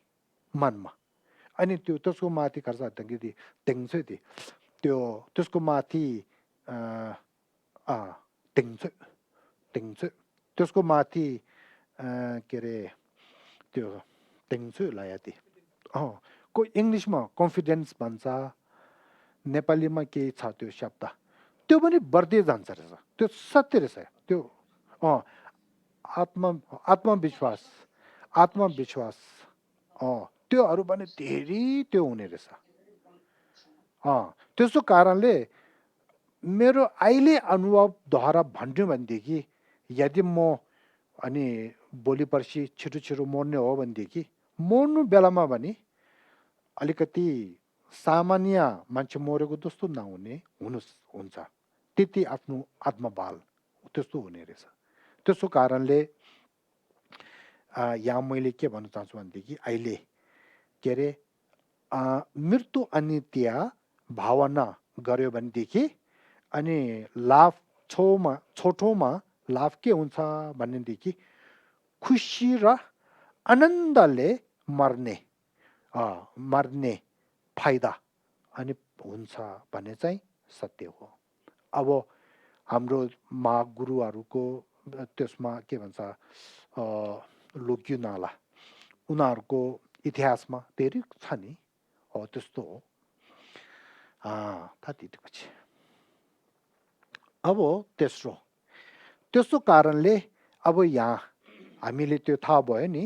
मनमा अनि त्यो त्यसको माथि खर्च तेङ्छ त्यो त्यसको माथि तेङ्छ त्यसको माथि के अरे त्यो तेङ्छु लायाती को इङ्ग्लिसमा कन्फिडेन्स भन्छ नेपालीमा केही छ त्यो शब्द त्यो पनि बढ्दै जान्छ रहेछ त्यो सत्य रहेछ त्यो आत्मविश्वास त्योहरू पनि धेरै त्यो हुने रहेछ त्यसो कारणले मेरो अहिले अनुभवद्वारा भन्यो भनेदेखि यदि म अनि भोलि पर्सि छिटो मर्ने हो भनेदेखि मर्नु बेलामा पनि अलिकति सामान्य मान्छे मरेको जस्तो नहुने हुन्छ त्यति आफ्नो आत्मबल त्यस्तो हुने रहेछ त्यसो कारणले यहाँ मैले के भन्न चाहन्छु भनेदेखि अहिले के अरे मृत्यु अनित्य भावना गर्यो भनेदेखि अनि लाभ छोटोमा लाभ के हुन्छ भनेदेखि खुसी र आनन्दले मर्ने फाइदा अनि हुन्छ भन्ने चाहिँ सत्य हो अब हाम्रो महागुरुहरूको त्यसमा के भन्छ लोक्युनाला उनीहरूको इतिहासमा धेरै छ नि हो त्यस्तो हो त्यतिपछि अब त्यसो कारणले अब यहाँ हामीले त्यो थाहा भयो नि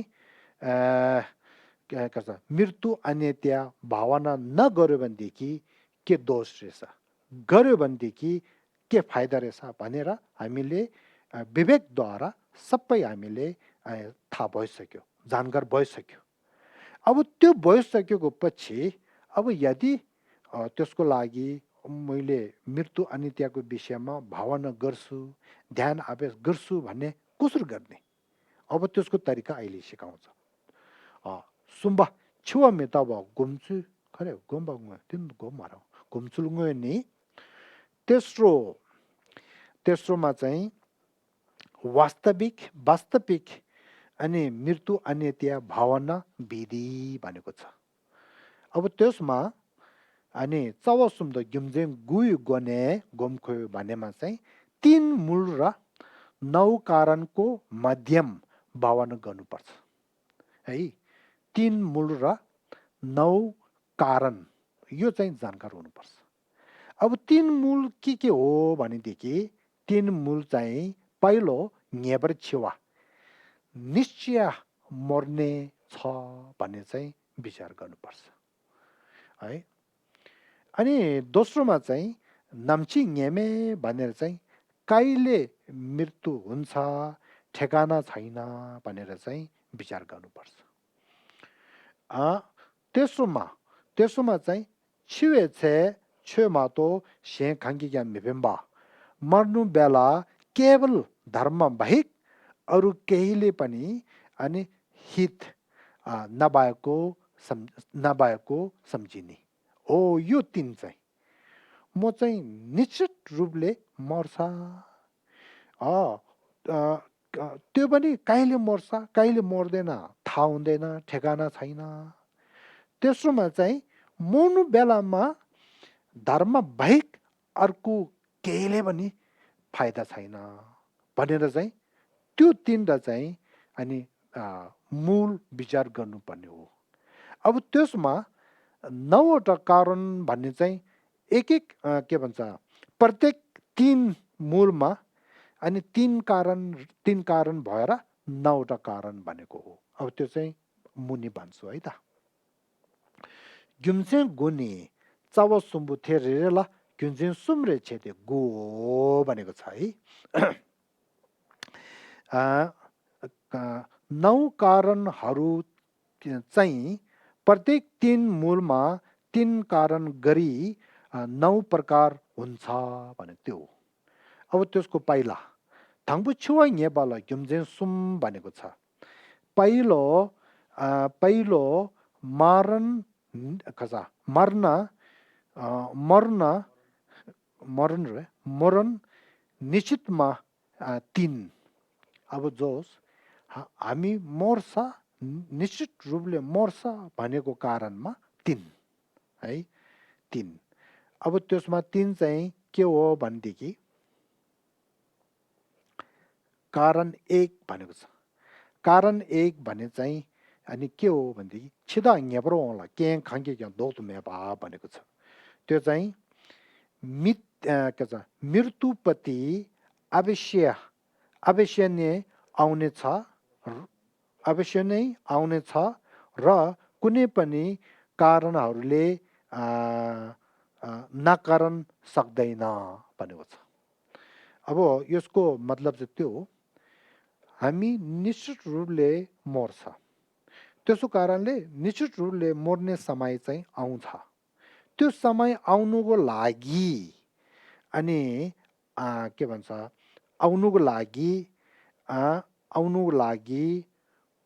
के भन्छ मृत्यु अनित्य भावना नगर्यो भनेदेखि के दोष रहेछ गर्यो भनेदेखि के फाइदा रहेछ भनेर हामीले विवेकद्वारा सबै हामीले थाहा भइसक्यो जानकार भइसक्यो अब त्यो भइसकेको पछि अब यदि त्यसको लागि मैले मृत्यु अनित्यको विषयमा भावना गर्छु ध्यान अभ्यास गर्छु भन्ने कसरी गर्ने अब त्यसको तरिका अहिले सिकाउँछ सुम्बा छुवा मेता भयो घुम्छु खरे घुम्बा तिन घुमार घुम्चुलुङ्गो नि तेस्रोमा चाहिँ वास्तविक अनि मृत्यु अनित्य भावना विधि भनेको छ अब त्यसमा अनि चवसुम्द गिम्जेङ गुइ गने गोमखोयो भन्नेमा चाहिँ 3 मूल र 9 कारणको मध्यम भावना गर्नुपर्छ है 3 मूल र 9 कारण यो चाहिँ जानकार हुनुपर्छ अब 3 मूल के हो भनेदेखि 3 मूल चाहिँ पहिलो नेबर छेवा निश्चय मर्ने छ भन्ने चाहिँ विचार गर्नुपर्छ है अनि दोस्रोमा चाहिँ नाम्ची नेमे भनेर चाहिँ कहिले मृत्यु हुन्छ ठेगाना छैन भनेर चाहिँ विचार गर्नुपर्छ तेस्रोमा चाहिँ छिवे छे छे मातो शे खाङ्गी ज्ञान मिपेम्बा मर्नु बेला केवल धर्म बाहेक अरू केहीले पनि अनि हित नभएको सम्झिने हो। यो तीन चाहिँ म चाहिँ निश्चित रूपले मर्छ। त्यो पनि कहिले मर्छ कहिले मर्दैन थाहा हुँदैन, ठेगाना छैन। तेस्रोमा चाहिँ मर्नु बेलामा धर्म बाहेक अर्को केहीले पनि फाइदा छैन भनेर चाहिँ त्यो तीनवटा चाहिँ अनि मूल विचार गर्नुपर्ने हो। अब त्यसमा 9वटा कारण भन्ने चाहिँ एक एक के भन्छ प्रत्येक तीन मूलमा अनि तीन कारण भएर 9वटा कारण भनेको हो। अब त्यो चाहिँ मुनि भन्छु है त। gyumsen guni cawa sumbu the re la gyumsen sumre che de go भनेको छ है। 9 कारणहरू चाहिँ प्रत्येक तीन मूलमा 3 कारण गरी 9 प्रकार हुन्छ भने त्यो। अब त्यसको पहिला थाङबु छुवा नेबाला gyumsen sum भनेको छ। पहिलो मारन कसा मरण निश्चितमा 3। अब जोस हामी मर्छ निश्चित रूपले मर्छ भनेको कारणमा 3 है 3। अब त्यसमा 3 चाहिँ के हो भनेदेखि कारण 1 भनेको छ। कारण 1 भने चाहिँ अनि के हो भनेदेखि छिदा न्याब्रो होला के खाङ्के क्या दोत मेबा भनेको छ। त्यो चाहिँ मृत्युपति अवश्य नै आउनेछ र कुनै पनि कारणहरूले नकारण सक्दैन भनेको छ। अब यसको मतलब चाहिँ त्यो हामी निश्चित रूपले मर्छ। त्यसो कारणले निश्चित रूपले मर्ने समय चाहिँ आउँछ। त्यो समय आउनुको लागि अनि के भन्छ आउनुको लागि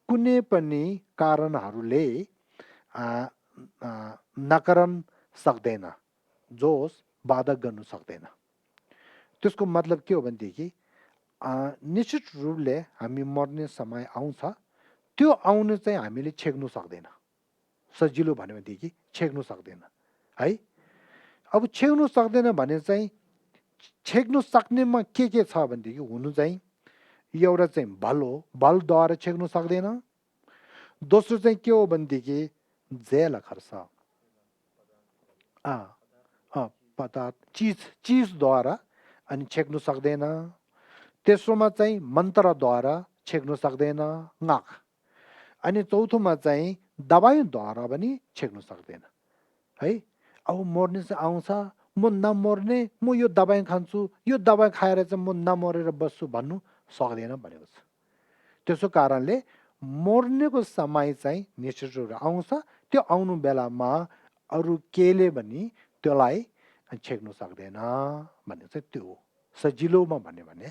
कुनै पनि कारणहरूले नकारण सक्दैन, जोस बाधा गर्नु सक्दैन। त्यसको मतलब के हो भनेदेखि निश्चित रूपले हामी मर्ने समय आउँछ। त्यो आउनु चाहिँ हामीले छेक्नु सक्दैन। सजिलो भन्यो भनेदेखि छेक्नु सक्दैन है। अब छेक्नु सक्दैन भने चाहिँ छेक्नु सक्नेमा के छ भनेदेखि हुनु चाहिँ एउटा चाहिँ बल हो, बलद्वारा छेक्नु सक्दैन। दोस्रो चाहिँ के हो भनेदेखि जेल खर्च पदार्थ चिजद्वारा अनि छेक्नु सक्दैन। तेस्रोमा चाहिँ मन्त्रद्वारा छेक्नु सक्दैन नाक। अनि चौथोमा चाहिँ दबाईद्वारा पनि छेक्नु सक्दैन है। अब मर्ने चाहिँ आउँछ, म नमर्ने, म यो दबाई खान्छु, यो दबाई खाएर चाहिँ म नमरेर बस्छु भन्नु सक्दैन भनेको छ। त्यसो कारणले मर्नेको समय चाहिँ निश्चित रूपले आउँछ। त्यो आउनु बेलामा अरू केले पनि त्यसलाई छेक्नु सक्दैन भन्ने चाहिँ त्यो हो। सजिलोमा भन्यो भने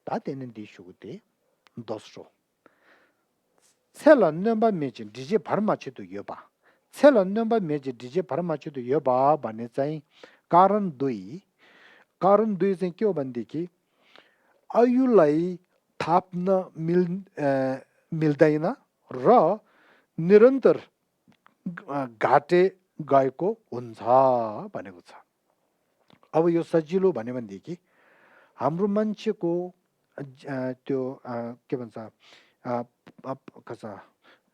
तातेन दिसुते दोस्रो 셀런넘바 मेजी डिजे भरमाचितो योबा 셀런넘바 मेजी डिजे भरमाचितो योबा भन्ने चाहिँ कारण 2 चाहिँ के हो भनेदेखि आयुलाई थाप्न मिल्दैन र निरन्तर घाटे गएको हुन्छ भनेको छ। अब यो सजिलो भन्यो भनेदेखि हाम्रो मान्छेको त्यो के भन्छ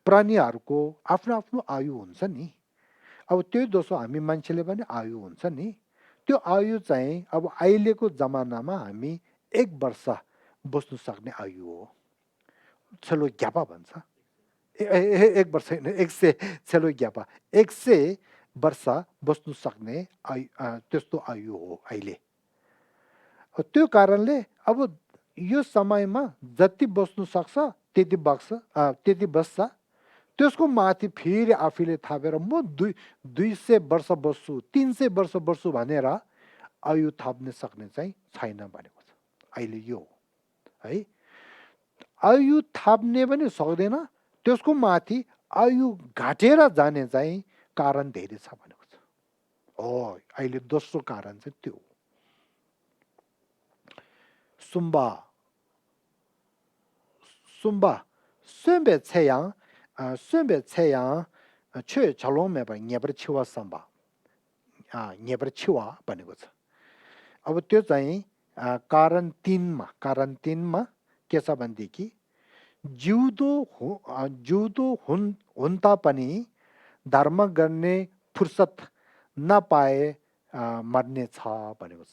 प्राणीहरूको आफ्नो आफ्नो आयु हुन्छ नि। अब त्यही दोस्रो हामी मान्छेले पनि आयु हुन्छ नि। त्यो आयु चाहिँ अब अहिलेको जमानामा हामी 1 वर्ष बस्नु सक्ने आयु हो। छलो ग्यापा भन्छ 1 वर्ष होइन 100 छलो ग्यापा 100 वर्ष बस्नु सक्ने त्यस्तो आयु हो अहिले। त्यो कारणले अब यो समयमा जति बस्नु सक्छ त्यति बस्छ। त्यसको माथि फेरि आफूले थापेर म 200 वर्ष बस्छु 300 वर्ष बस्छु भनेर आयु थप्न सक्ने चाहिँ छैन भनेको छ। अहिले यो है आयु थाप्ने पनि सक्दैन त्यसको माथि आयु घटेर जाने चाहिँ कारण धेरै छ भनेको छ अहिले दोस्रो कारण चाहिँ त्यो सुम्बा सुम्बे छेयाङ छे छलोमेबा नेबर छिवा सम्बा नेबर छिवा भनेको छ अब त्यो चाहिँ कारण 3मा के छ भनेदेखि जिउँदो हुन तापनि धर्म गर्ने फुर्सद नपाए मर्ने छ भनेको छ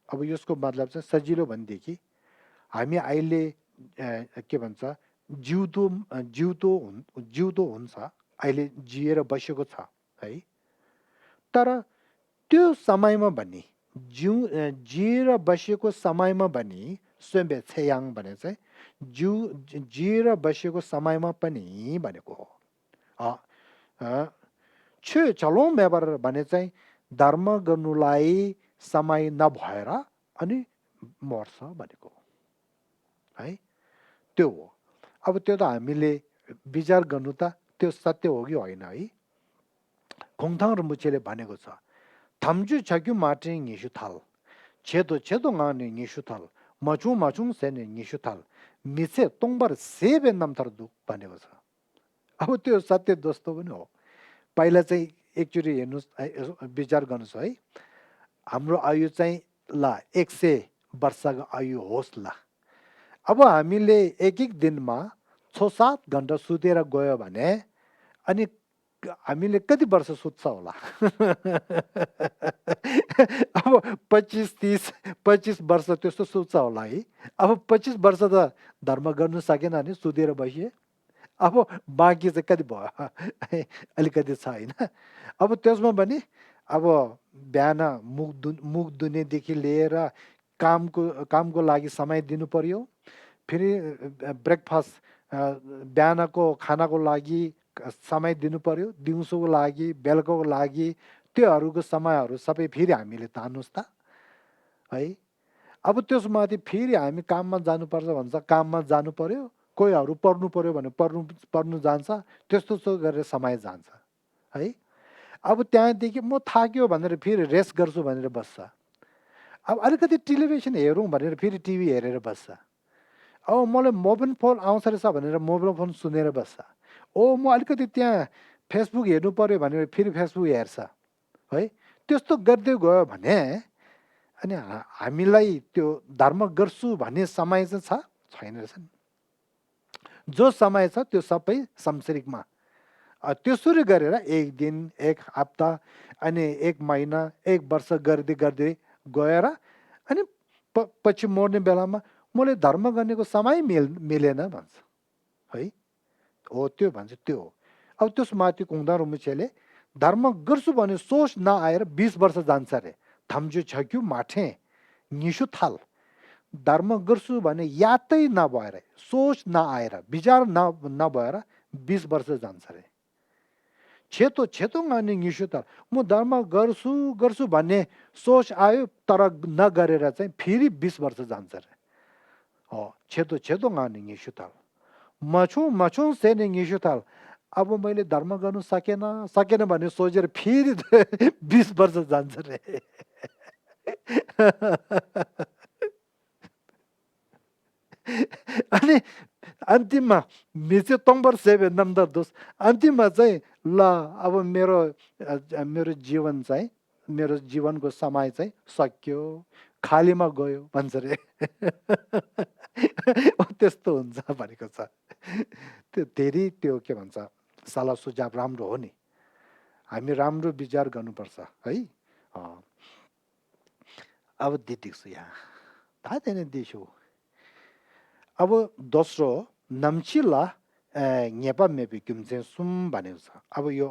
अब यसको मतलब चाहिँ सजिलो भनेदेखि हामी अहिले के भन्छ जिउँदो हुन्छ अहिले जिएर बसेको छ है तर त्यो समयमा पनि जिएर बसेको समयमा पनि स्वयं छेयाङ भने चाहिँ जिएर बसेको समयमा पनि भनेको हो छे चलो मेबर भने चाहिँ धर्म गर्नुलाई समय नभएर अनि मर्छ भनेको है त्यो हो अब त्यो त हामीले विचार गर्नु त त्यो सत्य हो कि होइन है खोङथाङ रम्बुछेले भनेको छ थाम्जु छक्यु माटे निसु थाल छेदो गाने निसु थाल मचुङ सेने निसु थाल मिसे तोङबर सेबे नमथर दु भनेको छ अब त्यो सत्य दोस्तो पनि हो पहिला चाहिँ एकचोटि हेर्नुहोस् विचार गर्नुहोस् है हाम्रो आयु चाहिँ ल 100 वर्षको आयु होस् ल अब हामीले एक दिनमा 6-7 घण्टा सुतेर गयो भने अनि हामीले कति वर्ष सुत्छ होला अब 25 वर्ष त्यस्तो सुत्छ होला है अब 25 वर्ष त धर्म गर्नु सकेन भने सुतेर बसिए अब बाँकी चाहिँ कति भयो अलिकति छ होइन अब त्यसमा पनि अब बिहान मुख दुनेदेखि लिएर कामको लागि समय दिनु पर्यो फेरि ब्रेकफास्ट बिहानको खानाको लागि समय दिनु पर्यो दिउँसोको लागि बेलुकाको लागि त्योहरूको समयहरू सबै फेरि हामीले तान्नुहोस् त है अब त्यसमाथि फेरि हामी काममा जानुपर्छ भन्छ काममा जानु पर्यो कोहीहरू पढ्नु पर्यो भने पढ्नु जान्छ त्यस्तो गरेर समय जान्छ है अब त्यहाँदेखि म थाक्यो भनेर फेरि रेस्ट गर्छु भनेर बस्छ अब अलिकति टेलिभिजन हेरौँ भनेर फेरि टिभी हेरेर बस्छ अब मलाई मोबाइल फोन आउँछ रहेछ भनेर मोबाइल फोन सुनेर बस्छ म अलिकति त्यहाँ फेसबुक हेर्नु पर्यो भनेर फेरि फेसबुक हेर्छ है त्यस्तो गर्दै गयो भने अनि हामीलाई त्यो धर्म गर्छु भन्ने समय चाहिँ छैन रहेछ नि जो समय छ त्यो सबै सांसारिकमा त्यसरी गरेर एक दिन एक हप्ता अनि एक महिना एक वर्ष गर्दै गएर अनि पछि मर्ने बेलामा मैले धर्म गर्नेको समय मिलेन भन्छ है हो त्यो भन्छ त्यो हो अब त्यसमाथि कुङदा रुमुछेले धर्म गर्छु भने सोच नआएर 20 वर्ष जान्छ अरे थम्जु छक्यु माठे निसु थाल धर्म गर्छु भने यादै नभएर सोच नआएर विचार नभएर 20 वर्ष जान्छ अरे छेतो गाने निसु थाल म धर्म गर्छु भन्ने सोच आयो तर नगरेर चाहिँ फेरि 20 वर्ष जान्छ अरे छेतो गाने निसु थाल मचुङ सेने निसु थाल अब मैले धर्म गर्नु सकेन भने सोचेर फेरि 20 वर्ष जान्छ रे अनि अन्तिममा मिचे तोङबर सेबे नम्दर दोष अन्तिममा चाहिँ ल अब मेरो जीवन चाहिँ मेरो जीवनको समय चाहिँ सक्यो खालीमा गयो भन्छ रे त्यस्तो हुन्छ भनेको छ त्यो धेरै त्यो के भन्छ सल्लाह सुझाव राम्रो हो नि हामी राम्रो विचार गर्नुपर्छ है अब दिटिक्छु यहाँ थाहा दिसो अब दोस्रो नम्चिला नेपा मेपी किमचे सुम भनेको छ अब यो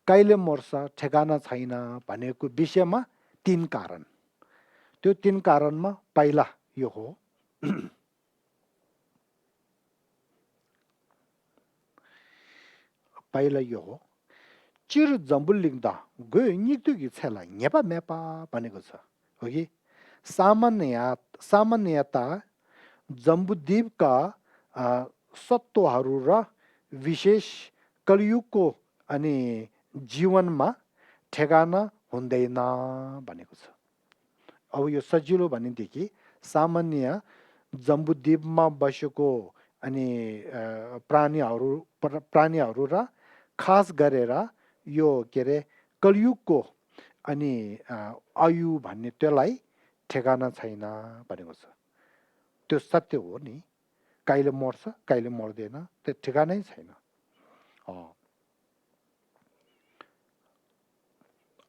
कहिले मर्छ ठेगाना छैन भनेको विषयमा 3 कारण त्यो 3 कारणमा पहिला यो हो पहिला यो हो चिर जम्बुलिङदा गयो निक्तुकी छेला नेपा मेपा भनेको छ हो कि सामान्यता जम्बुद्वीपका सत्वहरू र विशेष कलियुगको अनि जीवनमा ठेगाना हुँदैन भनेको छ। अब यो सजिलो भनेदेखि सामान्य जम्बुद्वीपमा बसेको अनि प्राणीहरू र खास गरेर यो के अरे कलियुगको अनि आयु भन्ने त्यसलाई ठेगाना छैन भनेको छ। त्यो सत्य हो नि, कहिले मर्छ कहिले मर्दैन त्यो ठेगानै छैन।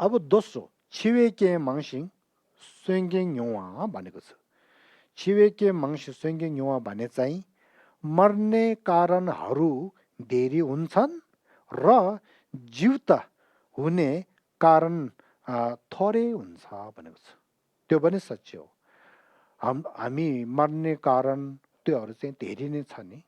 अब दोस्रो छिवेके माङसिङ स्वेङ्गेङ युवा भनेको छ। छिवेके माङसिङ स्वेङ्गेङ युवा भने चाहिँ मर्ने कारणहरू धेरै हुन्छन् र जीवित हुने कारण थोरै हुन्छ भनेको छ। त्यो पनि सच्य हो। हामी मर्ने कारण त्योहरू चाहिँ धेरै नै छ नि,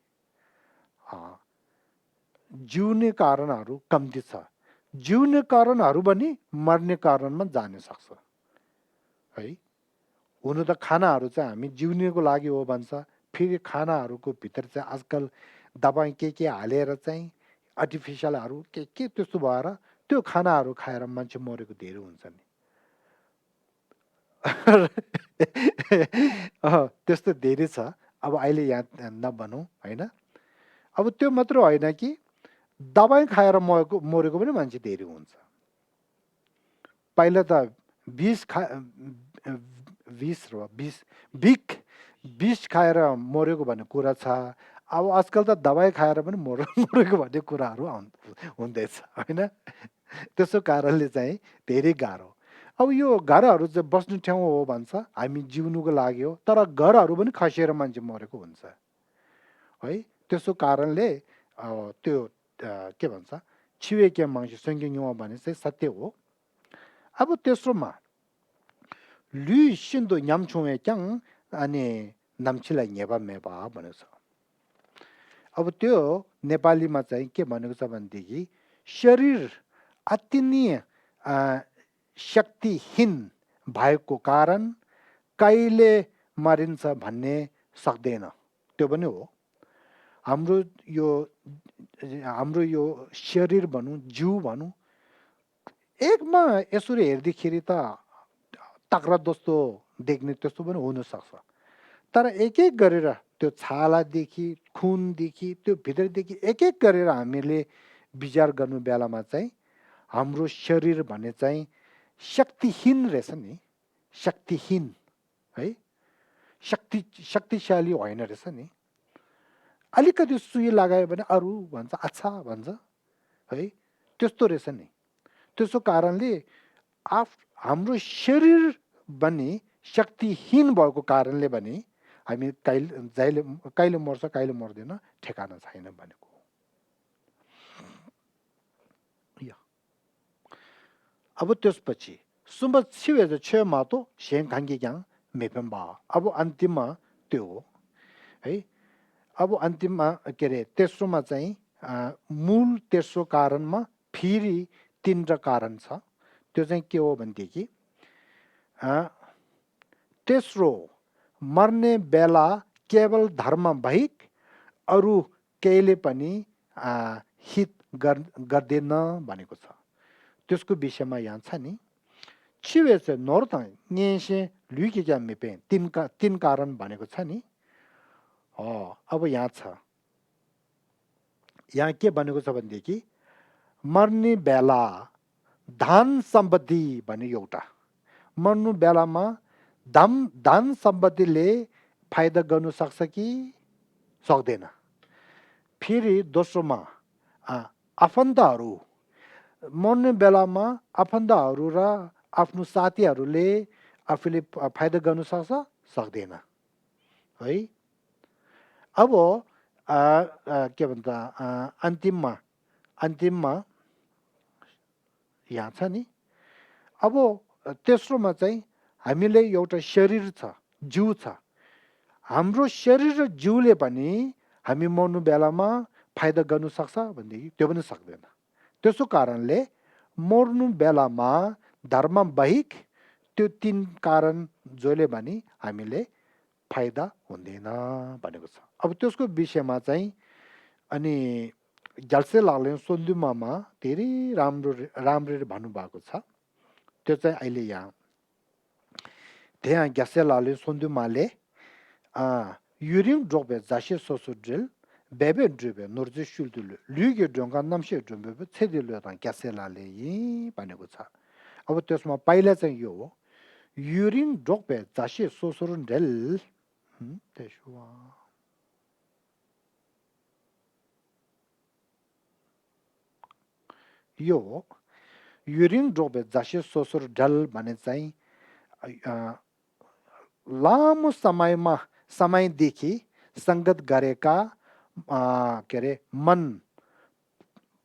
जिउने कारणहरू कम्ती छ। जिउने कारणहरू पनि मर्ने कारणमा जान सक्छ है। हुनु त खानाहरू चाहिँ हामी जिउनेको लागि हो भन्छ, फेरि खानाहरूको भित्र चाहिँ आजकल दबाई के हालेर चाहिँ आर्टिफिसियलहरू के त्यस्तो भएर त्यो खानाहरू खाएर मान्छे मरेको धेरै हुन्छ नि। त्यस्तो धेरै छ। अब अहिले यहाँ नभनौँ होइन। अब त्यो मात्र होइन कि दबाई खाएर मरेको पनि मान्छे धेरै हुन्छ। पहिला त विष खाएर मरेको भन्ने कुरा छ। अब आजकल त दबाई खाएर पनि मरेको भन्ने कुराहरू हुँदैछ होइन। त्यसो कारणले चाहिँ धेरै गाह्रो। अब यो घरहरू चाहिँ बस्ने ठाउँ हो भन्छ, हामी जिउनुको लागि हो, तर घरहरू पनि खसेर मान्छे मरेको हुन्छ है। त्यसो कारणले त्यो के भन्छ छिवेके मान्छे स्वेङ्गेङ युवा भने चाहिँ सत्य हो। अब तेस्रोमा लु सिन्दो न्यामछुए क्याङ अनि नाम्चीलाई नेबा मेबा भनेको छ। अब त्यो नेपालीमा चाहिँ के भनेको छ भनेदेखि शरीर अति नै शक्तिहीन भएको कारण कहिले मारिन्छ भन्ने सक्दैन। त्यो पनि हो। हाम्रो यो शरीर भनौँ, जिउ भनौँ, एकमा यसरी हेर्दाखेरि त तक्रा जस्तो देख्ने त्यस्तो पनि हुनसक्छ। तर एक एक गरेर त्यो छालादेखि खुनदेखि त्यो भित्रदेखि एक एक गरेर हामीले विचार गर्नु बेलामा चाहिँ हाम्रो शरीर भन्ने चाहिँ शक्तिहीन रहेछ नि। शक्तिहीन है, शक्तिशाली होइन रहेछ नि। अलिकति सुई लगायो भने अरू भन्छ अच्छा भन्छ है, त्यस्तो रहेछ नि। त्यसो कारणले हाम्रो शरीर पनि शक्तिहीन भएको कारणले पनि हामी कहिले मर्छ कहिले मर्दैन ठेगाना छैन भनेको। अब त्यसपछि सुम्ब छिवे छे मातो सेङ खाङ्गी क्याङ मेपेम्बा। अब अन्तिममा त्यो हो है। अब अन्तिममा के अरे तेस्रोमा चाहिँ मूल तेस्रो कारणमा फेरि तीनवटा कारण छ। त्यो चाहिँ के हो भनेदेखि तेस्रो मर्ने बेला केवल धर्म बाहेक अरू केहीले पनि हित गर्दैन भनेको छ। त्यसको विषयमा यहाँ छ नि छिवेसे नोर्ता नेसे लुकी क्या मेपे तीन कारण भनेको छ नि। अब यहाँ छ, यहाँ के भनेको छ भनेदेखि मर्ने बेला धन सम्पत्ति भन्ने एउटा, मर्नु बेलामा धन सम्पत्तिले फाइदा गर्नु सक्छ कि सक्दैन। फेरि दोस्रोमा आफन्तहरू, मर्ने बेलामा आफन्तहरू र आफ्नो साथीहरूले आफूले फाइदा गर्नु सक्छ सक्दैन है। अब के भन्छ अन्तिममा यहाँ छ नि। अब तेस्रोमा चाहिँ हामीले एउटा शरीर छ, जिउ छ। हाम्रो शरीर र जिउले पनि हामी मर्नु बेलामा फाइदा गर्नु सक्छ भनेदेखि त्यो पनि सक्दैन। त्यसो कारणले मर्नु बेलामा धर्म बाहेक त्यो तीन कारण जसले पनि हामीले फाइदा हुँदैन भनेको छ। अब त्यसको विषयमा चाहिँ अनि ग्याल्से लाले सोन्दुमामा धेरै राम्ररी भन्नुभएको छ। त्यो चाहिँ अहिले यहाँ त्यहाँ ग्याल्से लाले सोन्दुमाले 유림 족베 자시 소수들 베베 드베 노르지 슐들르 류게 정간 남시 좀 베베 체딜르단 ग्यासेलाले भनेको छ। अब त्यसमा पहिला चाहिँ यो हो युरिन ड्रोपे जासी सोसुरुन डेल त्यसमा यो हो युरिन ड्रोपे जासी सोसुर डेल भने चाहिँ लामो समयदेखि संगत गरेका के अरे मन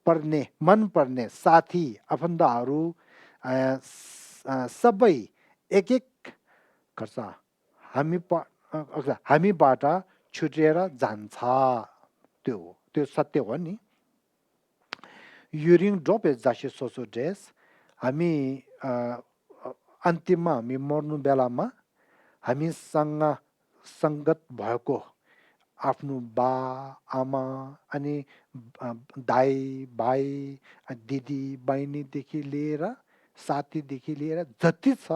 पर्ने साथी आफन्तहरू सबै एक गर्छ हामीबाट छुटेर जान्छ। त्यो सत्य हो नि। युरिङ ड्रप जासी सोसो ड्रेस हामी अन्तिममा हामी मर्नु बेलामा हामीसँग संगत भएको आफ्नो बा आमा अनि दाइ भाइ दिदी बहिनीदेखि लिएर साथीदेखि लिएर जति छ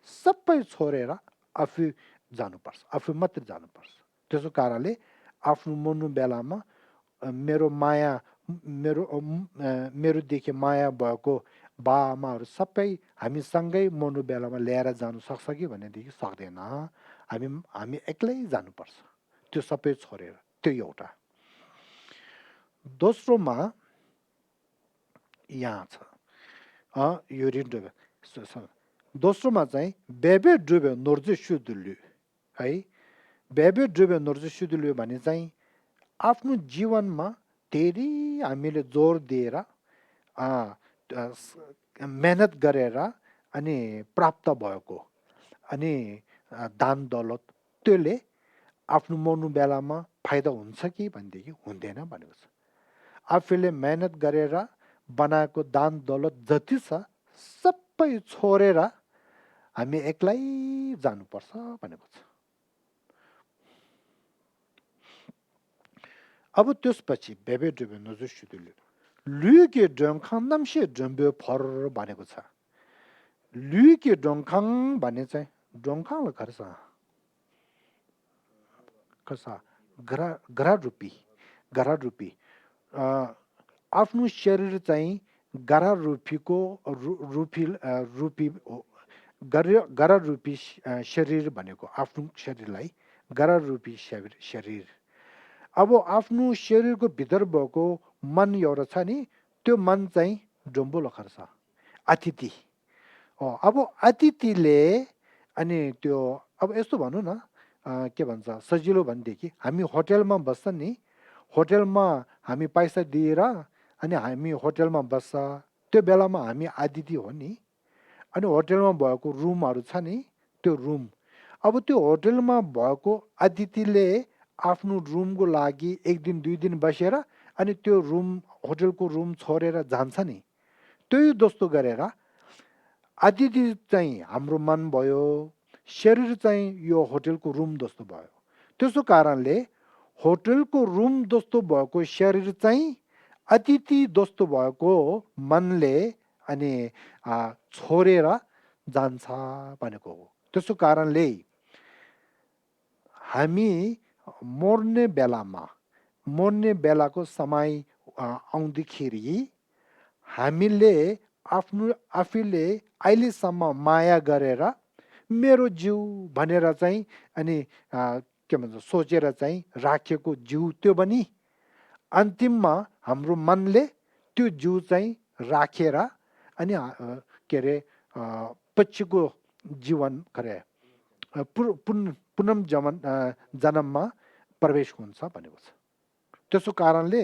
सबै छोडेर आफू जानुपर्छ, आफू मात्रै जानुपर्छ। त्यसो कारणले आफ्नो मर्नु बेलामा मेरोदेखि माया भएको बा आमाहरू सबै हामीसँगै मर्नु बेलामा ल्याएर जानु सक्छ कि भनेदेखि सक्दैन। हामी एक्लै जानुपर्छ, त्यो सबै छोडेर। त्यो एउटा। दोस्रोमा यहाँ छ युरिन ड्रुबे दोस्रोमा चाहिँ बेबे ड्रुबे नोर्जे सुदुल्यु है। बेबे ड्रुबे नोर्जे सुदुल्यु भने चाहिँ आफ्नो जीवनमा धेरै हामीले जोड दिएर मेहनत गरेर अनि प्राप्त भएको अनि दान दौलत त्यसले आफ्नो मर्नु बेलामा फाइदा हुन्छ कि भनेदेखि हुँदैन भनेको छ। आफूले मेहनत गरेर बनाएको दान दौलत जति छ सबै छोडेर हामी एक्लै जानुपर्छ भनेको छ। अब त्यसपछि बेबे ड्रुबे नोर्जे सुदुल्यु 류게 डोङखान्दामसे जम्बे फर भनेको छ। 류게 डोङखाङ भने चाहिँ डोङखाङ खर्सा गरा रुपी आफ्नो शरीर चाहिँ गरा रुपी शरीर भनेको आफ्नो शरीरलाई गरा रुपी शरीर। अब आफ्नो शरीरको भित्र भएको मन एउटा छ नि, त्यो मन चाहिँ डोम्बो लखर छ अतिथि। अब अतिथिले अनि त्यो अब यस्तो भनौँ न के भन्छ सजिलो भनेदेखि हामी होटलमा बस्छ नि, होटलमा हामी पैसा दिएर अनि हामी होटलमा बस्छ, त्यो बेलामा हामी अतिथि हो नि। अनि होटलमा भएको रुमहरू छ नि, त्यो रुम। अब त्यो होटलमा भएको अतिथिले आफ्नो रुमको लागि एक दिन दुई दिन बसेर अनि त्यो रुम होटलको रुम छोडेर जान्छ नि। त्यही जस्तो गरेर अतिथि चाहिँ हाम्रो मन भयो, शरीर चाहिँ यो होटलको रुम जस्तो भयो। त्यसो कारणले होटलको रुम जस्तो भएको शरीर चाहिँ अतिथि जस्तो भएको मनले अनि छोडेर जान्छ भनेको हो। त्यसो कारणले हामी मर्ने बेलाको समय आउँदाखेरि हामीले आफूले अहिलेसम्म माया गरेर मेरो जिउ भनेर चाहिँ अनि के भन्छ सोचेर चाहिँ राखेको जिउ त्यो पनि अन्तिममा हाम्रो मनले त्यो जिउ चाहिँ राखेर अनि के अरे पछिको जीवन करे पुनः जन्ममा प्रवेश हुन्छ भनेको छ। त्यसो कारणले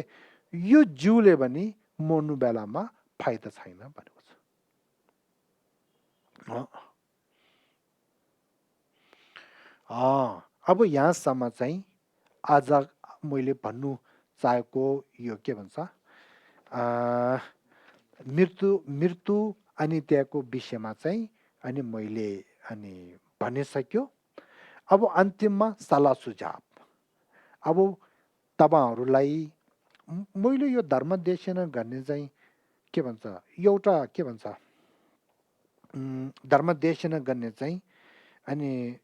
यो जिउले पनि मर्नु बेलामा फाइदा छैन भनेको छ। अब यहाँसम्म चाहिँ आज मैले भन्नु चाहेको यो के भन्छ मृत्यु अनि त्यहाँको विषयमा चाहिँ अनि मैले अनि भनिसक्यो। अब अन्तिममा सल्लाह सुझाव। अब तपाईहरुलाई मैले यो धर्म देशना गर्ने चाहिँ के भन्छ एउटा के भन्छ धर्म देशना गर्ने चाहिँ अनि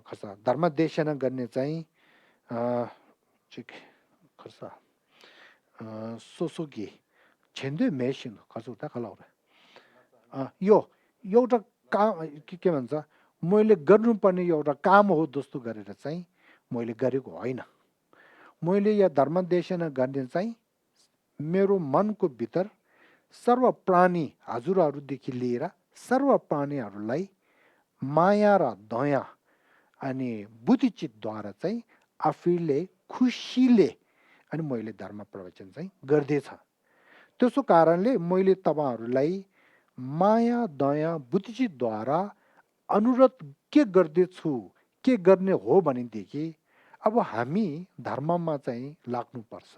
खसा धर्म देशना गर्ने चाहिँ चिक खसा सोसुगी छेन्दै मेसिन खसुता खलाउरे यो एउटा काम के भन्छ मैले गर्नुपर्ने एउटा काम हो जस्तो गरेर चाहिँ मैले गरेको होइन। मैले या धर्म देशना गर्ने चाहिँ मेरो मनको भित्र सर्व प्राणी हजुरहरूदेखि लिएर सर्व प्राणीहरूलाई माया र दया अनि बुद्धिचितद्वारा चाहिँ आफूले खुसीले अनि मैले धर्म प्रवचन चाहिँ गर्दैछ। त्यसो कारणले मैले तपाईहरुलाई माया दया बुद्धिचितद्वारा अनुरोध के गर्दैछु के गर्ने हो भनेदेखि अब हामी धर्ममा चाहिँ लाग्नुपर्छ।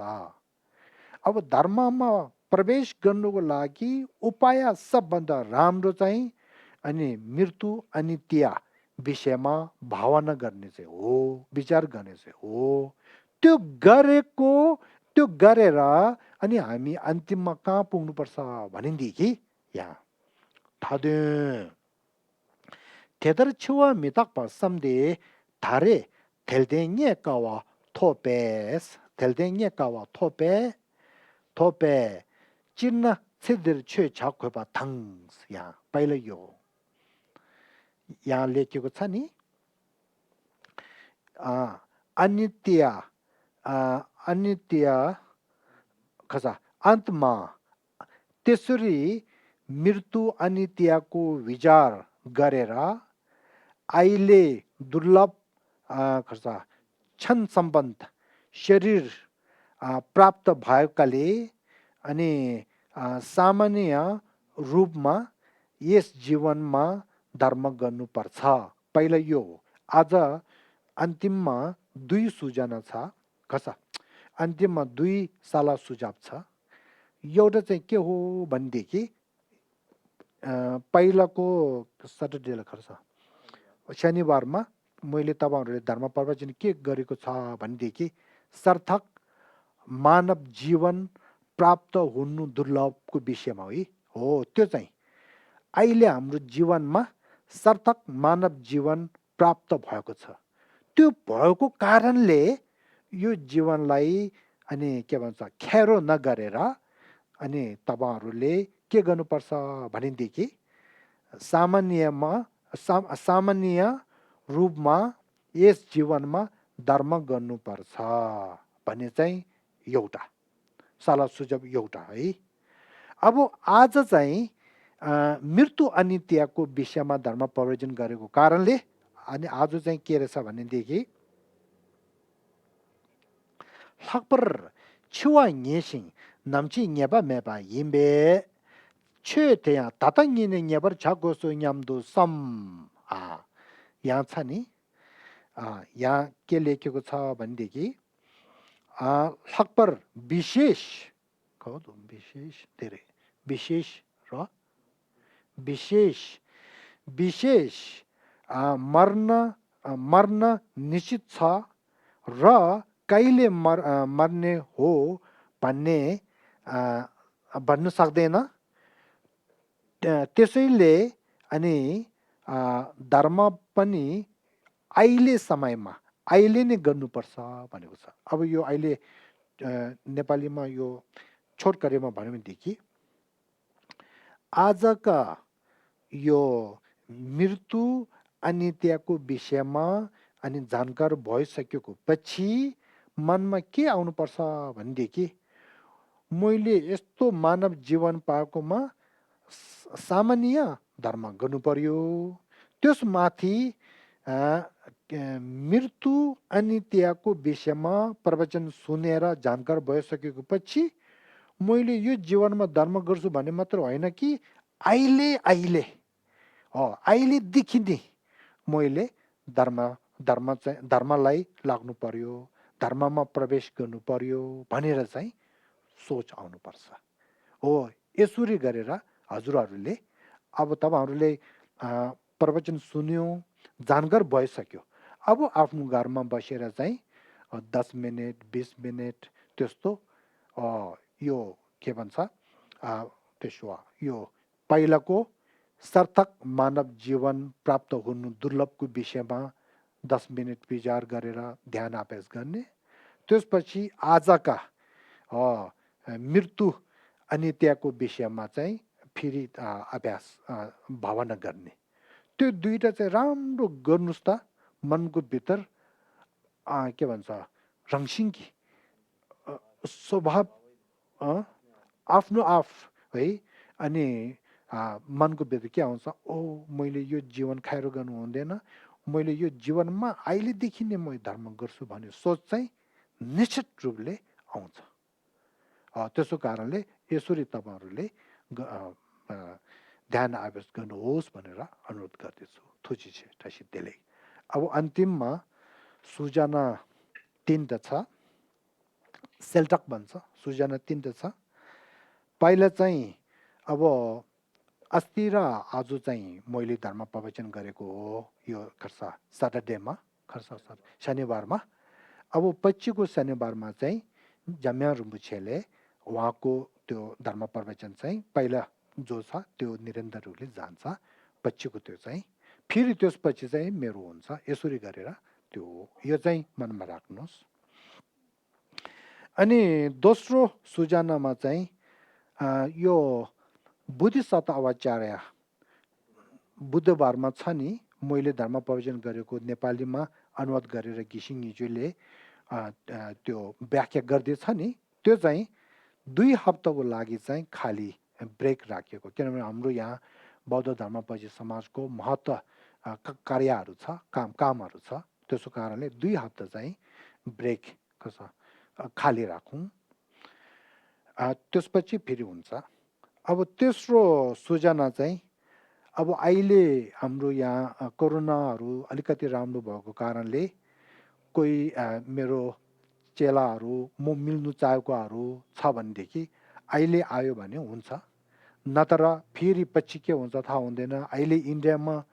अब धर्ममा प्रवेश गर्नुको लागि उपाय सबभन्दा राम्रो चाहिँ अनि मृत्यु अनित्य विषयमा भावना गर्ने चाहिँ हो, विचार गर्ने चाहिँ हो। त्यो गरेर अनि हामी अन्तिममा कहाँ पुग्नुपर्छ भनेदेखि यहाँ थादे तेदर छुवा मिताक समदे थारे 텔댕에 까와 토페스 텔댕에 까와 토페 찐나 세들 최 작고 봐 당야 빨려요 야 लेखेको छ नि अनित्य खसा अन्तमा त्यसरी मृत्यु अनित्यको विचार गरेर अहिले दुर्लभ खसा क्षण सम्बन्ध शरीर प्राप्त भएकाले अनि सामान्य रूपमा यस जीवनमा धर्म गर्नुपर्छ। पहिला यो आज अन्तिममा दुई सूचना छ कसा अन्तिममा दुई सल्लाह सुझाव छ। एउटा चाहिँ के हो भनेदेखि पहिलाको सटरडे खर्च शनिबारमा मैले तपाईहरुले धर्म प्रवचन के गरेको छ भनेदेखि सार्थक मानव जीवन प्राप्त हुनु दुर्लभको विषयमा हो। त्यो चाहिँ अहिले हाम्रो जीवनमा सार्थक मानव जीवन प्राप्त भएको छ। त्यो भएको कारणले यो जीवनलाई अनि के भन्छ खेरो नगरेर अनि तपाईहरुले के गर्नुपर्छ भनेदेखि सामान्य रूपमा यस जीवनमा धर्म गर्नुपर्छ भन्ने चाहिँ एउटा सल्लाह सुझाव एउटा है। अब आज चाहिँ मृत्यु अनित्यको विषयमा धर्म प्रवचन गरेको कारणले अनि आज चाहिँ के रहेछ भनेदेखि 학벌 치와 녀신 남치 녀바 메바 임베 최대야 다당이네 녀버 자고서 냠도 썸 यहाँ छ नि यहाँ के लेखेको छ भनेदेखि हकपर विशेष धेरै विशेष मर्न निश्चित छ र कहिले मर्ने हो भन्ने भन्नु सक्दैन। त्यसैले अनि धर्म पनि अहिले समयमा अहिले नै गर्नुपर्छ भनेको छ। अब यो अहिले नेपालीमा यो छोटकरीमा भन्यो भनेदेखि आजका यो मृत्यु अनित्यको विषयमा अनि जानकार भइसकेको पछि मनमा के आउनुपर्छ भनेदेखि मैले यस्तो मानव जीवन पाएकोमा सामान्य धर्म गर्नु पर्यो। त्यसमाथि मृत्यु अनित्यको विषयमा प्रवचन सुनेर जानकार भइसकेको पछि मैले यो जीवनमा धर्म गर्छु भन्ने मात्र होइन कि अहिलेदेखि नै मैले धर्मलाई लाग्नु पर्यो, धर्ममा प्रवेश गर्नु पर्यो भनेर चाहिँ सोच आउनुपर्छ हो। यसरी गरेर हजुरहरूले अब तपाईहरुले प्रवचन सुन्यो जानकार भइसक्यो। अब आफ्नो घरमा बसेर चाहिँ 10 मिनेट 20 मिनेट त्यस्तो यो के भन्छ त्यसो यो पहिलाको सार्थक मानव जीवन प्राप्त हुनु दुर्लभको विषयमा 10 मिनेट विचार गरेर ध्यान अभ्यास गर्ने त्यसपछि आजका मृत्यु अनि त्यहाँको विषयमा चाहिँ फेरि अभ्यास भावना गर्ने त्यो दुईटा चाहिँ राम्रो गर्नुहोस् त मनको भित्र के भन्छ रङसिङ्की स्वभाव आफ्नो आफ है अनि मनको भित्र के आउँछ ओ मैले यो जीवन खाएर गर्नु हुँदैन मैले यो जीवनमा अहिलेदेखि नै म धर्म गर्छु भन्ने सोच चाहिँ निश्चित रूपले आउँछ त्यसो कारणले यसरी तपाईँहरूले ध्यान अभ्यास गर्नुहोस् भनेर अनुरोध गर्दछु थुची छ ठसी त्यसले अब अन्तिममा सुजना 3 छ सेल्टक भन्छ सुजना 3 छ पहिला चाहिँ अब अस्ति र आज चाहिँ मैले धर्म प्रवचन गरेको हो यो खर्सा सटरडेमा खर्सा शनिबारमा अब पछिको शनिबारमा चाहिँ जम्या रुम्बुछेले उहाँको त्यो धर्म प्रवचन चाहिँ पहिला जो छ त्यो निरन्तर रूपले जान्छ पछिको त्यो चाहिँ फेरि त्यसपछि चाहिँ मेरो हुन्छ यसरी गरेर त्यो यो चाहिँ मनमा राख्नुहोस् अनि दोस्रो सुजनामा चाहिँ यो बुद्धिसत्ता अवाचार्य बुधबारमा छ नि मैले धर्म प्रवचन गरेको नेपालीमा अनुवाद गरेर घिसिङ हिजोले त्यो व्याख्या गर्दैछ नि त्यो चाहिँ 2 हप्ताको लागि चाहिँ खाली ब्रेक राखिएको किनभने हाम्रो यहाँ बौद्ध धर्मपछि समाजको महत्त्व कार्यहरू छ कामहरू छ त्यसो कारणले 2 हप्ता चाहिँ ब्रेक खाली राखौँ त्यसपछि फेरि हुन्छ अब तेस्रो सूचना चाहिँ अब अहिले हाम्रो यहाँ कोरोनाहरू अलिकति राम्रो भएको कारणले कोही मेरो चेलाहरू म मिल्नु चाहेकोहरू छ भनेदेखि अहिले आयो भने हुन्छ नत्र फेरि पछि के हुन्छ थाहा हुँदैन अहिले इन्डियामा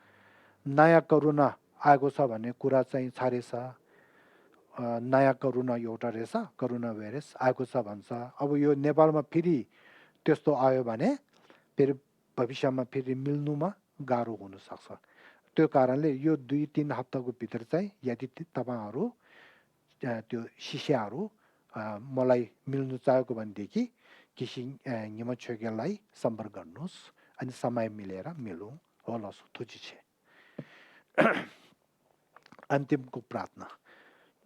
नयाँ कोरोना आएको छ भन्ने कुरा चाहिँ छारेछ नयाँ कोरोना एउटा रहेछ कोरोना भाइरस आएको छ भन्छ अब यो नेपालमा फेरि त्यस्तो आयो भने फेरि भविष्यमा फेरि मिल्नुमा गाह्रो हुनसक्छ त्यो कारणले यो 2-3 हप्ताको भित्र चाहिँ यदि तपाईँहरू त्यो शिष्यहरू मलाई मिल्नु चाहेको भनेदेखि घिसिङ निम छेगेलाई सम्पर्क गर्नुहोस् अनि समय मिलेर मिलौँ होला थुची छे अन्तिमको प्रार्थना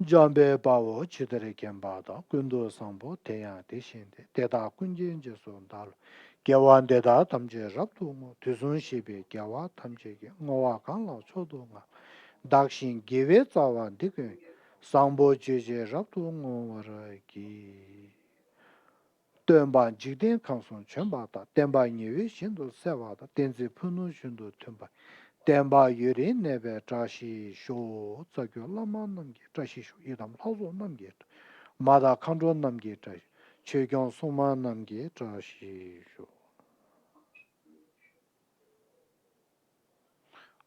जम्बे पावो छितरे केम्बादा कुन्दो सम्बो तेया देशिन्ते तेदा कुन्जिन जेसो दाल केवान देदा तमजे रब्तु मो तुजुन शिबे केवा तमजे के ngwa kan la chodo nga dakshin gewe tsawa dike sambo jeje rabtu ngwa ki tenba jigden kanson chenba ta tenba nyewe shindo sewa ta tenze punu shindo tenba tenba yuri nebe trashi sho tsakyo lama namge trashi sho idam lazo namge mada kandro namge trashi chegyon soma namge trashi sho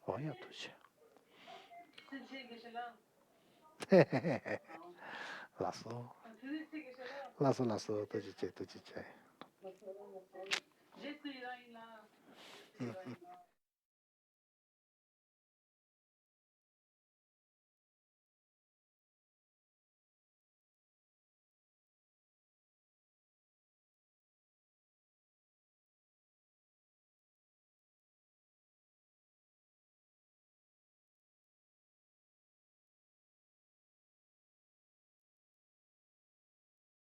oya toshi laso laso toshi che